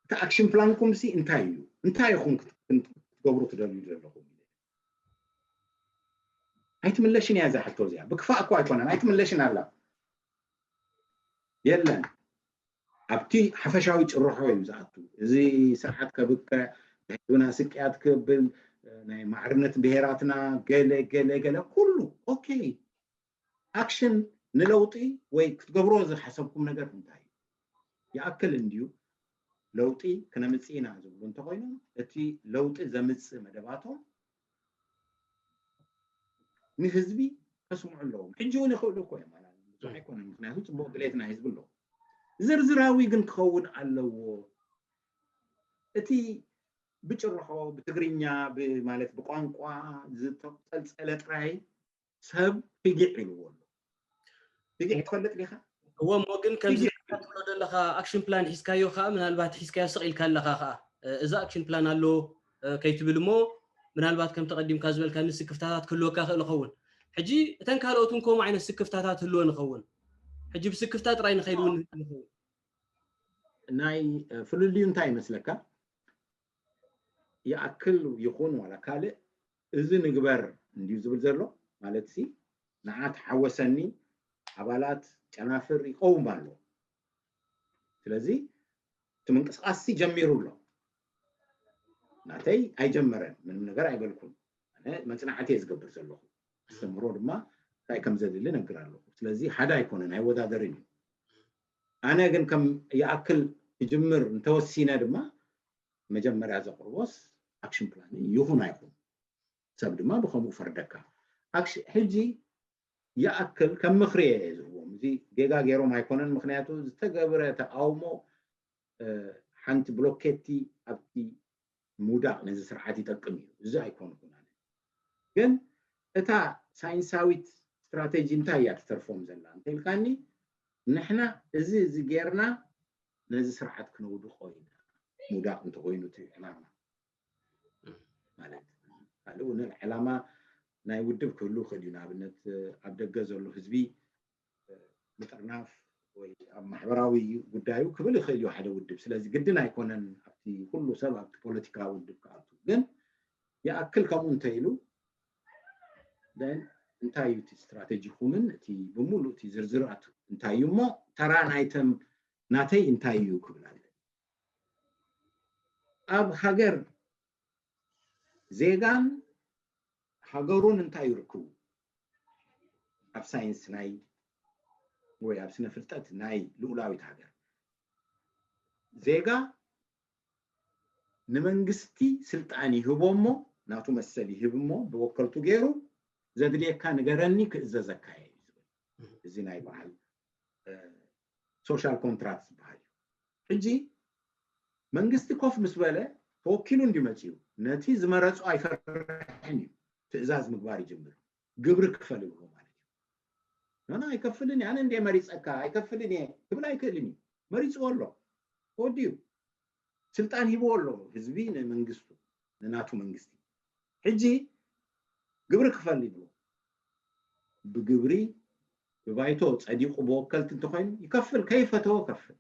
እቲ ኣክሽን ፕላንኩም ሲ እንታይ እዩ? እንታይ ኢኹም ክትገብሩ ትደልዩ ዘለኹም? ኣይትምለሽን እያ እዛ ሕቶ እዚኣ። ብክፋእ እኮ ኣይኮነን፣ ኣይትምለሽን ኣላ። የለን። ኣብቲ ሓፈሻዊ ጭርሖ እዩ ዝኣቱ። እዚ ስርዓት ከብቅዕ፣ ህዝብና ስቅያት ክብል፣ ናይ ማዕርነት ብሄራትና ገለ ገለ ገለ ኩሉ ኦኬ። ኣክሽን ንለውጢ ወይ ክትገብሮ ዝሓሰብኩም ነገር እንታይ እዩ? ይኣክል እንድዩ ለውጢ ክነምፅእ ኢና ዝብሉ እንተኮይኖም እቲ ለውጢ ዘምፅእ መደባቶም ንህዝቢ ከስምዑ ኣለዎም። ሕጂ እውን ይኽእሉ እኮ እዮም። ብዙሕ ኣይኮነን፣ ምክንያቱ ፅቡቅ ድሌት ናይ ህዝቢ ኣለዎ። ዝርዝራዊ ግን ክኸውን ኣለዎ። እቲ ብጭርሖ ብትግርኛ ማለት ብቋንቋ ዝተጠልፀለ ጥራይ ሰብ ፊጊዕ ኢልዎ ኣሎ። ፊጊዕ ትፈልጥ ዲኻ? እዎ እሞ ግን ከምዚ ትብሎ ዘለኻ ኣክሽን ፕላን ሒዝካዮ ከዓ ምናልባት ሒዝካዮ ስቕ ኢልካ ኣለኻ ከዓ እዚ ኣክሽን ፕላን ኣሎ ከይትብል እሞ ምናልባት ከም ተቐዲምካ ዝበልካ ንስክፍታታት ክህልወካ ክእል ይኸውን። ሕጂ እተን ካልኦት እውን ከምኡ ዓይነት ስክፍታታት ህልወን ይኸውን። ሕጂ ብስክፍታ ጥራይ ንኸይድ እውን ይኸውን። ናይ ፍልልዩ እንታይ ይመስለካ? ይኣክል ይኹን ዋላ ካልእ እዚ ንግበር እንድዩ ዝብል ዘሎ ማለት ሲ ንዓ ተሓወሰኒ ኣባላት ጨናፍር ይቀውም ኣሎ። ስለዚ እቲ ምንቅስቃስ ሲ ጀሚሩ ኣሎ። ናተይ ኣይጀመረን፣ ምንም ነገር ኣይበልኩን። ኣነ መፅናዕቲ እየ ዝገብር ዘለኹ። ኣስተምህሮ ድማ እንታይ ከም ዘድሊ ነግር ኣለኹ። ስለዚ ሓደ ኣይኮነን፣ ኣይወዳደርን እዩ። ኣነ ግን ከም ይኣክል ክጅምር እንተወሲነ ድማ መጀመርያ ዘቕርቦስ ኣክሽን ፕላን ይኹን ኣይኹን ሰብ ድማ ብከምኡ ፈርደካ። ሕጂ ይኣክል ከም ምኽሪ እየ ዝህቦም። እዚ ጌጋ ገይሮም ኣይኮነን፣ ምክንያቱ ዝተገብረ ተቃውሞ ሓንቲ ብሎኬቲ ኣብቲ ምውዳቕ ነዚ ስርዓት ይጠቅም እዩ። እዚ ኣይኮንኩን ኣነ። ግን እታ ሳይንሳዊት ስትራቴጂ እንታይ እያ ትተርፎም ዘላ እንተኢልካኒ፣ ንሕና እዚ እዚ ጌርና ነዚ ስርዓት ክነውድቆ ኢና። ምውዳቕ እንተኮይኑ እቲ ዕላማ ማለት ካልእ እውን ዕላማ ናይ ውድብ ክህሉ ይኽእል እዩ። ንኣብነት ኣብ ደገ ዘሎ ህዝቢ ምጥርናፍ ወይ ኣብ ማሕበራዊ ጉዳዩ ክብል ይኽእል እዩ ሓደ ውድብ። ስለዚ ግድን ኣይኮነን ኣብቲ ኩሉ ሰብ ኣብቲ ፖለቲካዊ ውድብ ክኣቱ። ግን ይኣክል ከምኡ እንተኢሉ እንታይ እዩ እቲ ስትራቴጂኩምን እቲ ብምሉእ እቲ ዝርዝራት እንታይ እዩ እሞ ተራ ናይተም ናተይ እንታይ እዩ ክብል ኣለ። ኣብ ሃገር ዜጋን ሃገሩን እንታይ ይርክቡ? ኣብ ሳይንስ ናይ ወይ ኣብ ስነ ፍልጠት ናይ ልኡላዊት ሃገር ዜጋ ንመንግስቲ ስልጣን ይህቦ እሞ ናቱ መሰል ይህብ እሞ ብወከልቱ ገይሩ ዘድልየካ ንገረኒ ክእዘዘካ እየ እዩ ዝብል። እዚ ናይ በዓል ሶሻል ኮንትራክት ዝበሃል እዩ። ሕጂ መንግስቲ ኮፍ ምስ በለ ተወኪሉ እንዲ መፅዩ ነቲ ዝመረፁ ኣይፈርሕን እዩ ትእዛዝ ምግባር ይጅምር። ግብሪ ክፈል ይብሎ ማለት እዩ። ናና ኣይከፍልን ኣነ እንደ መሪፀካ ኣይከፍልን እየ ክብል ኣይክእልን እዩ። መሪፅዎ ኣሎ ተወዲኡ ስልጣን ሂብዎ ኣሎ ህዝቢ ንመንግስቱ ንናቱ መንግስቲ። ሕጂ ግብሪ ክፈል ይብሎ ብግብሪ ብባይቶ ፀዲቁ ብወከልቲ እንተኮይኑ ይከፍል ከይፈተወ ከፍል።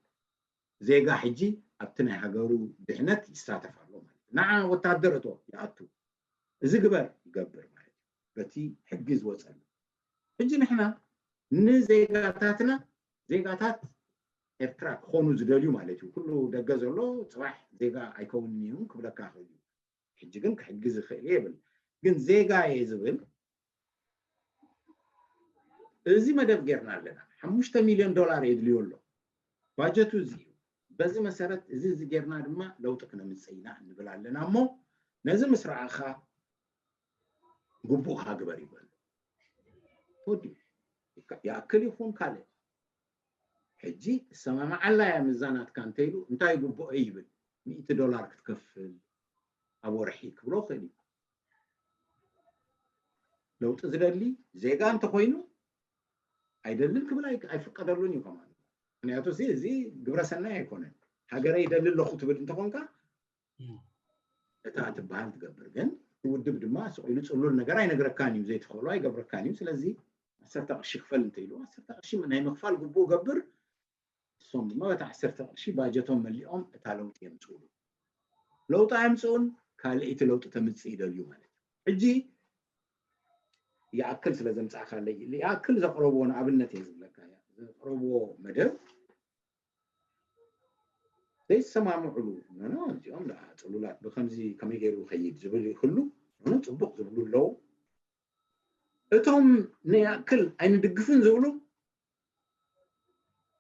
ዜጋ ሕጂ ኣብቲ ናይ ሃገሩ ድሕነት ይሳተፍ ኣሎ ማለት እዩ። ንዓ ወታደር እቶ ይኣቱ እዚ ግበር ይገብር ማለት እዩ። በቲ ሕጊ ዝወፀሉ ሕጂ ንሕና ንዜጋታትና ዜጋታት ኤርትራ ክኾኑ ዝደልዩ ማለት እዩ። ኩሉ ደገ ዘሎ ፅባሕ ዜጋ ኣይከውንን እዩ ክብለካ ይኽእል እዩ። ሕጂ ግን ክሕግዝ ይኽእል እየ ይብል። ግን ዜጋ እየ ዝብል እዚ መደብ ጌርና ኣለና። ሓሙሽተ ሚልዮን ዶላር የድልዮ ኣሎ። ባጀቱ እዚ እዩ። በዚ መሰረት እዚ እዚ ጌርና ድማ ለውጢ ክነምፅእ ኢና እንብል ኣለና እሞ ነዚ ምስ ረኣኻ ግቡእካ ግበር ይበሉ። ተወዲኡ። ይኣክል ይኹን ካልእ ሕጂ እሰማማዓላ እያ ምዛናትካ እንተኢሉ እንታይ ግቡኦ ይብል። ሚእቲ ዶላር ክትከፍል ኣብ ወርሒ ክብሎ ክእል እዩ። ለውጢ ዝደሊ ዜጋ እንተኮይኑ ኣይደልን ክብል ኣይፍቀደሉን እዩ ከማን። ምክንያቱ እዚ ግብረሰናይ ኣይኮነን። ሃገረ ይደሊ ኣለኹ ትብል እንተኮንካ እታ ትበሃል ትገብር። ግን ውድብ ድማ ስቕ ኢሉ ፅሉል ነገር ኣይነግረካን እዩ። ዘይትኽእሎ ኣይገብረካን እዩ። ስለዚ ዓሰርተ ቅርሺ ክፈል እንተኢሉ ዓሰርተ ቅርሺ ናይ ምኽፋል ግቡኡ ገብር። እሶም ድማ በታ ዓሰርተ ቅርሺ ባጀቶም መሊኦም እታ ለውጢ የምፅእሉ። ለውጢ ኣየምፅኡን፣ ካልእይቲ ለውጢ ተምፅእ ይደልዩ ማለት እዩ። ሕጂ ይኣክል ስለ ዘምፃእካለይ ይኣክል ዘቕረብዎ ንኣብነት እየ ዝብለካ እያ። ዘቕረብዎ መደብ ዘይሰማምዕሉ ኖኖ እዚኦም ደኣ ፅሉላት ብከምዚ ከመይ ገይሩ ይኸይድ ዝብል ይህሉ ኖኖ ፅቡቅ ዝብሉ ኣለዉ። እቶም ንይኣክል ኣይንድግፍን ዝብሉ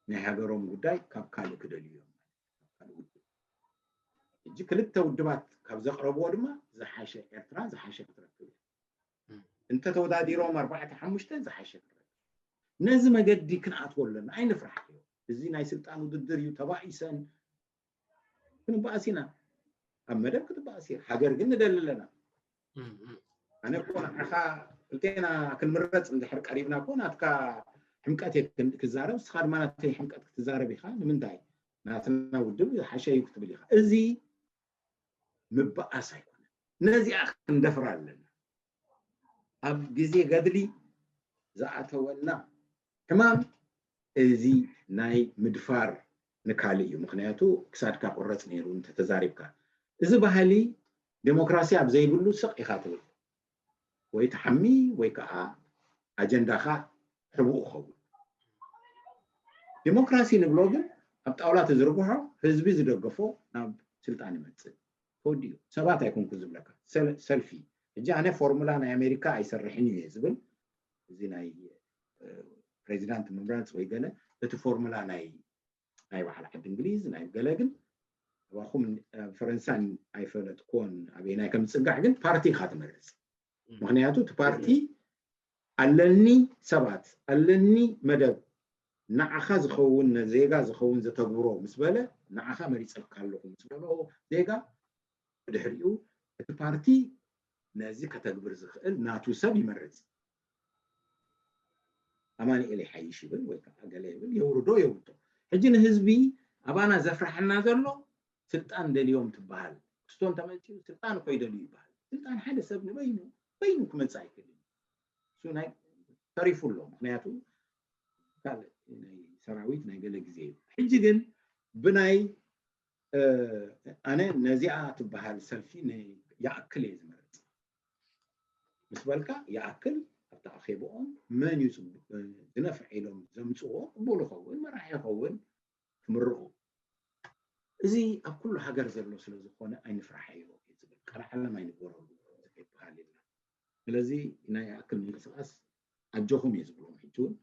ናይ ሃገሮም ጉዳይ ካብ ካልእ ክደልዩ እዮም። ሕጂ ክልተ ውድባት ካብ ዘቕረብዎ ድማ ዝሓሸ ኤርትራ ዝሓሸ ክትረክብ እያ። እንተተወዳዲሮም ኣርባዕተ ሓሙሽተ ዝሓሸ ክትረክብ። ነዚ መገዲ ክንኣትዎ ኣለና። ኣይንፍራሕ። እዚ ናይ ስልጣን ውድድር እዩ። ተባኢሰን ክንበኣስ ኢና። ኣብ መደብ ክትበኣስ እየ። ሃገር ግን ንደሊ ኣለና። ኣነ እኮ ንዓኻ ክልቴና ክንምረፅ እንድሕር ቀሪብና እኮ ናትካ ሕምቀት እየ ክዛረብ፣ ንስኻ ድማ ናተይ ሕምቀት ክትዛረብ ኢኻ። ንምንታይ? ናትና ውድብ ዝሓሸ እዩ ክትብል ኢኻ። እዚ ምበኣስ ኣይኮነን። ነዚኣ ክንደፍራ ኣለና። ኣብ ግዜ ገድሊ ዝኣተወና ሕማም እዚ ናይ ምድፋር ንካልእ እዩ። ምክንያቱ ክሳድካ ቁረፅ ነይሩ እንተተዛሪብካ። እዚ ባህሊ ዴሞክራሲ ኣብ ዘይብሉ ስቕ ኢኻ ትብል። ወይ ትሓሚ ወይ ከዓ ኣጀንዳኻ ሕቡእ ክኸውን። ዴሞክራሲ ንብሎ ግን ኣብ ጣውላ ተዝርግሖ ህዝቢ ዝደገፎ ናብ ስልጣን ይመፅእ። ተወዲኡ። ሰባት ኣይኮንኩ ዝብለካ። ሰልፊ። ሕጂ ኣነ ፎርሙላ ናይ ኣሜሪካ ኣይሰርሕን እዩ ዝብል። እዚ ናይ ፕሬዚዳንት ምምራፅ ወይ ገለ እቲ ፎርሙላ ናይ ናይ በዓል ዓዲ እንግሊዝ ናይ ገለ ግን ኣባኹም ፈረንሳን ኣይፈለጥኮን ኣበየናይ ከም ዝፅጋዕ ግን ፓርቲ ኢካ ትመርፅ። ምክንያቱ እቲ ፓርቲ ኣለኒ ሰባት ኣለኒ መደብ ንዓኻ ዝኸውን ነዜጋ ዝኸውን ዘተግብሮ ምስ በለ ንዓኻ መሪፀልካ ኣለኹ ምስ በሎ ዜጋ ብድሕሪኡ እቲ ፓርቲ ነዚ ከተግብር ዝኽእል ናቱ ሰብ ይመርፅ። ኣማኒኤል ይሓይሽ ይብል ወይ ከዓ ገለ ይብል የውርዶ የውርዶ። ሕጂ ንህዝቢ ኣባና ዘፍርሐና ዘሎ ስልጣን ደልዮም ትበሃል። ክስቶ እንተመፅኡ ስልጣን እኮ ይደልዩ ይበሃል። ስልጣን ሓደ ሰብ ንበይኑ በይኑ ክመፅእ ኣይክእልን። እሱ ናይ ተሪፉ ኣሎ። ምክንያቱ ካልእ ናይ ሰራዊት ናይ ገለ ግዜ እዩ። ሕጂ ግን ብናይ ኣነ ነዚኣ ትበሃል ሰልፊ ይኣክል እየ ዝመርፅ ምስ በልካ ይኣክል ኣብቲ ኣኼብኦም መን እዩ ዝነፍዕ ኢሎም ዘምፅዎ ቅቡል ይኸውን መራሒ ይኸውን ክምርቑ። እዚ ኣብ ኩሉ ሃገር ዘሎ ስለ ዝኾነ ኣይንፍራሓዮ ዝብል ቃል ዓለም ኣይንግበረሉ ዝበሃል የለን። ስለዚ ናይ ይኣክል ምንቅስቃስ ኣጆኹም እየ ዝብሎም ሕጂ እውን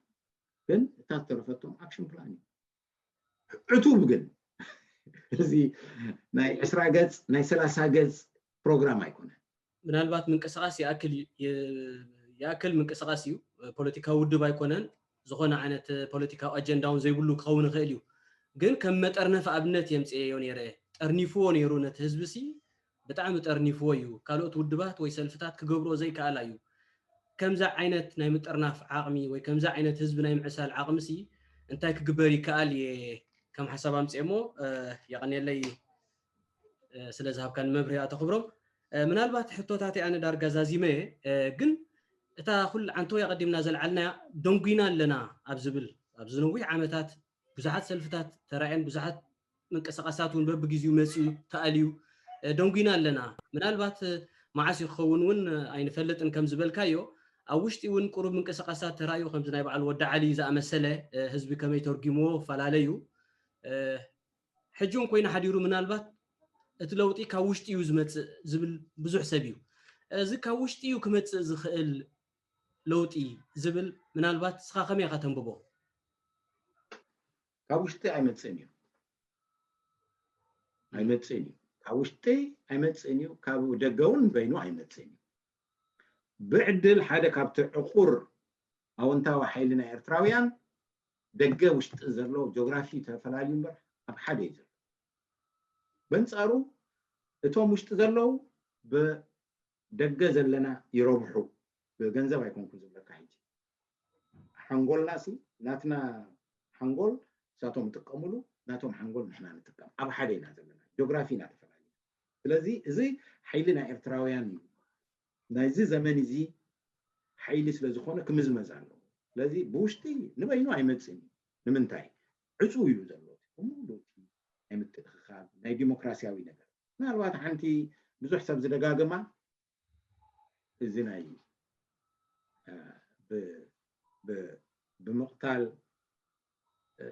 ግን እታ ዝተረፈቶም ኣክሽን ፕላን እዩ። ዕቱብ ግን እዚ ናይ ዕስራ ገፅ ናይ ሰላሳ ገፅ ፕሮግራም ኣይኮነን። ምናልባት ምንቅስቃስ ይኣክል ይኣክል ምንቅስቃስ እዩ። ፖለቲካዊ ውድብ ኣይኮነን። ዝኾነ ዓይነት ፖለቲካዊ ኣጀንዳ እውን ዘይብሉ ክኸውን ይኽእል እዩ። ግን ከም መጠርነፍ ኣብነት የምፅኤዮ ነይረ። ጠርኒፍዎ ነይሩ ነቲ ህዝቢ ሲ ብጣዕሚ ጠርኒፍዎ እዩ። ካልኦት ውድባት ወይ ሰልፍታት ክገብርኦ ዘይከኣላ እዩ። ከምዚ ዓይነት ናይ ምጥርናፍ ዓቕሚ ወይ ከምዚ ዓይነት ህዝቢ ናይ ምዕሳል ዓቕሚ ሲ እንታይ ክግበር ይከኣል እየ ከም ሓሳብ ኣምፅኤ እሞ የቐንየለይ ስለ ዝሃብካኒ መብርሂ ኣቶ ክብሮም። ምናልባት ሕቶታት ኣነ ዳርጋ ዛዚመ እየ፣ ግን እታ ኩሉ ዓንተው ኣቐዲምና ዘልዓልናያ ደንጒና ኣለና ኣብ ዝብል ኣብዚ ነዊሕ ዓመታት ብዙሓት ሰልፍታት ተራእየን ብዙሓት ምንቅስቃሳት እውን በብግዜኡ መፅኡ ተኣልዩ ደንጒና ኣለና። ምናልባት መዓስ እዩ ክኸውን እውን ኣይንፈልጥን ከም ዝበልካዮ ኣብ ውሽጢ እውን ቁሩብ ምንቅስቃሳት ተራእዩ ከምዚ ናይ በዓል ወዲ ዓሊ ዝኣመሰለ ህዝቢ ከመይ ተርጉምዎ ይፈላለ እዩ። ሕጂ እውን ኮይኑ ሓዲሩ ምናልባት እቲ ለውጢ ካብ ውሽጢ እዩ ዝመፅእ ዝብል ብዙሕ ሰብ እዩ። እዚ ካብ ውሽጢ እዩ ክመፅእ ዝኽእል ለውጢ ዝብል ምናልባት ንስኻ ከመይ ኢኻ ተንብቦ? ካብ ውሽጢ ኣይመፅእን እዩ። ኣይመፅእን እዩ። ካብ ውሽጢ ኣይመፅእን እዩ። ካብ ደገ እውን በይኑ ኣይመፅእን እዩ። ብዕድል ሓደ ካብቲ ዕቁር ኣወንታዊ ሓይሊ ናይ ኤርትራውያን ደገ ውሽጢ ዘሎ ጆግራፊ ተፈላለዩ እምበር ኣብ ሓደ እዩ ዘሎ። በንፃሩ እቶም ውሽጢ ዘለዉ ብደገ ዘለና ይረብሑ። ብገንዘብ ኣይኮንኩን ዝብለካ ሕጂ ሓንጎልና ሲ ናትና ሓንጎል ንሳቶም ይጥቀምሉ፣ ናቶም ሓንጎል ንሕና ንጥቀም። ኣብ ሓደ ኢና ዘለና፣ ጆግራፊ ኢና ተፈላለዩ። ስለዚ እዚ ሓይሊ ናይ ኤርትራውያን እዩ። ናይዚ ዘመን እዚ ሓይሊ ስለ ዝኾነ ክምዝመዝ ኣለዎ። ስለዚ ብውሽጢ ንበይኑ ኣይመፅእን እዩ። ንምንታይ? ዕፁው እዩ ዘሎ። ሙሉ ናይ ምትእኽኻብ ናይ ዲሞክራሲያዊ ነገር ምናልባት ሓንቲ ብዙሕ ሰብ ዝደጋግማ እዚ ናይ እ፣ ብ- ብ- ብምቕታል እ፣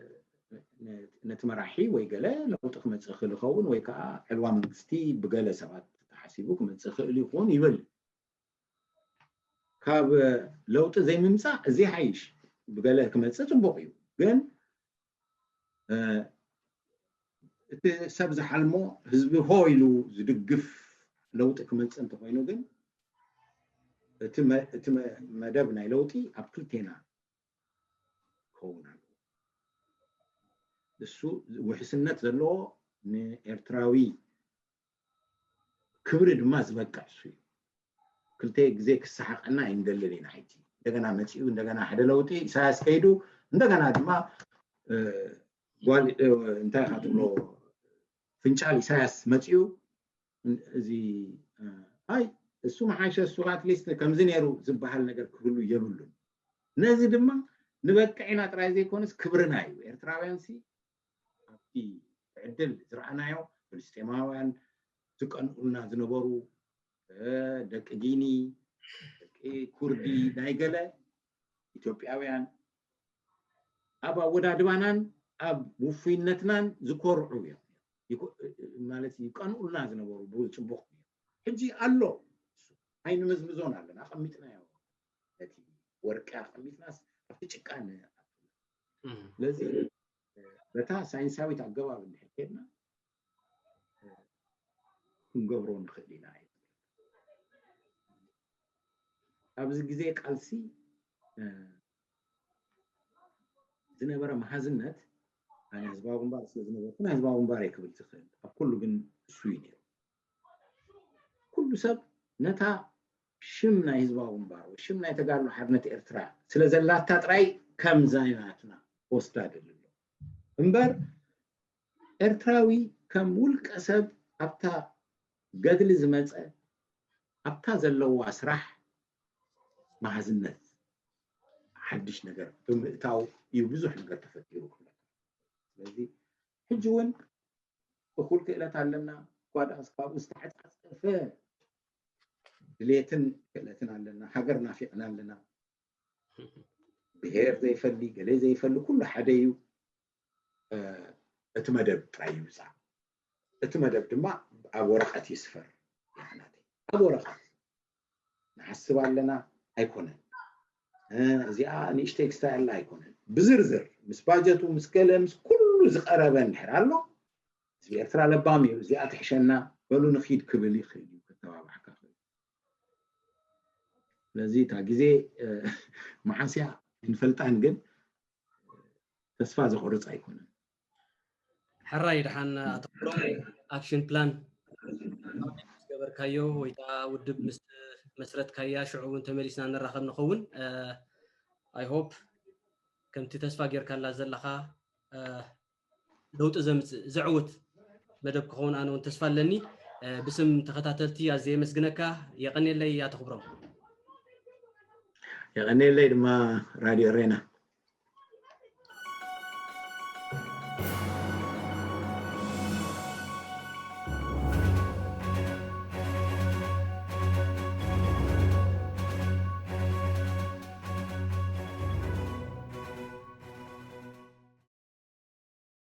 ነ- ነቲ መራሒ ወይ ገለ ለውጢ ክመፅእ ይኽእል ይኸውን ወይ ከዓ ዕልዋ መንግስቲ ብገለ ሰባት ተሓሲቡ ክመፅእ ይኽእል ይኸውን ይብል። ካብ ለውጢ ዘይምምፃእ እዚ ሓይሽ ብገለ ክመፅእ ፅቡቕ እዩ። ግን እ፣ እቲ ሰብ ዝሓልሞ ህዝቢ ሆ ኢሉ ዝድግፍ ለውጢ ክመፅእ እንተኮይኑ ግን እቲ መ- እቲ መ- መደብ ናይ ለውጢ ኣብ ክልቴና ክኸውን ኣለዎ። እሱ ውሕስነት ዘለዎ ንኤርትራዊ ክብሪ ድማ ዝበቅዕ እሱ እዩ። ክልተ ግዜ ክሰሓቀና ኣይንደልን ኢና። ሕጂ እንደገና መፂኡ እንደገና ሓደ ለውጢ ኢሳያስ ከይዱ እንደገና ድማ እ፣ ጓል እ፣ እንታይ ኢኻ ትብሎ ፍንጫል ኢሳያስ መፂኡ እዚ እ፣ ኣይ እሱ መሓሸ እሱ ኣትሊስት ከምዚ ነይሩ ዝበሃል ነገር ክህሉ የብሉን። ነዚ ድማ ንበቅዕ ኢና ጥራይ ዘይኮነስ ክብርና እዩ። ኤርትራውያን ሲ ኣብቲ ዕድል ዝረኣናዮ ፍልስጤማውያን ዝቀንኡልና ዝነበሩ እ፣ ደቂ ጊኒ፣ ደቂ ኩርዲ፣ ናይ ገለ ኢትዮጵያውያን ኣብ ኣወዳድባናን ኣብ ውፉይነትናን ዝኮርዑ እዮም። ይኮ- ማለት ይቀንኡልና ዝነበሩ ብፅቡቅ እዮም። ሕጂ ኣሎ ኣይንመዝምዞን ኣለና ኣቐሚጥናዮ ነቲ ወርቂ ኣቐሚጥናስ ኣብቲ ጭቃ ንኣቱ። ስለዚ በታ ሳይንሳዊት ኣገባብ እንድሕር ከድና ክንገብሮ ንኽእል ኢና። ኣብዚ ግዜ ቃልሲ ዝነበረ መሃዝነት ኣነ ህዝባዊ ግንባር ስለ ዝነበርኩ ናይ ህዝባዊ ግንባር እየ ክብል ዝኽእል ኣብ ኩሉ ግን እሱ እዩ ነይሩ። ኩሉ ሰብ ነታ ሽም ናይ ህዝባዊ ግንባር ወይ ሽም ናይ ተጋድሎ ሓርነት ኤርትራ ስለ ዘላታ ጥራይ ከም ዛይናትና ወስዳ ደልሎ እምበር ኤርትራዊ ከም ውልቀ ሰብ ኣብታ ገድሊ ዝመፀ ኣብታ ዘለዋ ስራሕ መሃዝነት ሓድሽ ነገር ብምእታው እዩ ብዙሕ ነገር ተፈጢሩ ክብለካ። ስለዚ ሕጂ እውን እኹል ክእለት ኣለና። እኳ ደኣስ ካብኡ ዝተዓፃፀፈ ድሌትን ክእለትን ኣለና። ሃገር ናፊቕና ኣለና። ብሄር ዘይፈሊ ገለ ዘይፈሊ ኩሉ ሓደ እዩ። እቲ መደብ ጥራይ ይውፃእ። እቲ መደብ ድማ ኣብ ወረቐት ይስፈር። ይሓናተይ ኣብ ወረቐት ንሓስብ ኣለና ኣይኮነን። እዚኣ ንእሽተይ ክስታይ ኣላ ኣይኮነን። ብዝርዝር ምስ ባጀቱ ምስ ገለ ምስ ኩሉ ዝቀረበ እንድሕር ኣሎ ህዝቢ ኤርትራ ለባም እዩ። እዚኣ ትሕሸና በሉ ንኺድ ክብል ይኽእል እዩ። ከተባባዕካ ክእል ስለዚ እታ ግዜ መዓስያ እንፈልጣን ግን ተስፋ ዘቆርፅ ኣይኮነን። ሕራይ ድሓን ኣተኩሮም ኣክሽን ፕላን ዝገበርካዮ ወይ ከዓ ውድብ ምስ መስረትካያ ሽዑ እውን ተመሊስና ንራኸብ ንኸውን። I hope ከምቲ ተስፋ ጌርካላ ዘለኻ ለውጢ ዘምፅእ ዘዕውት መደብ ክኸውን ኣነ እውን ተስፋ ኣለኒ። ብስም ተኸታተልቲ ኣዝየ የመስግነካ። የቐኔለይ ኣተኩብሮም። የቐኔለይ ድማ ራድዮ ሬና።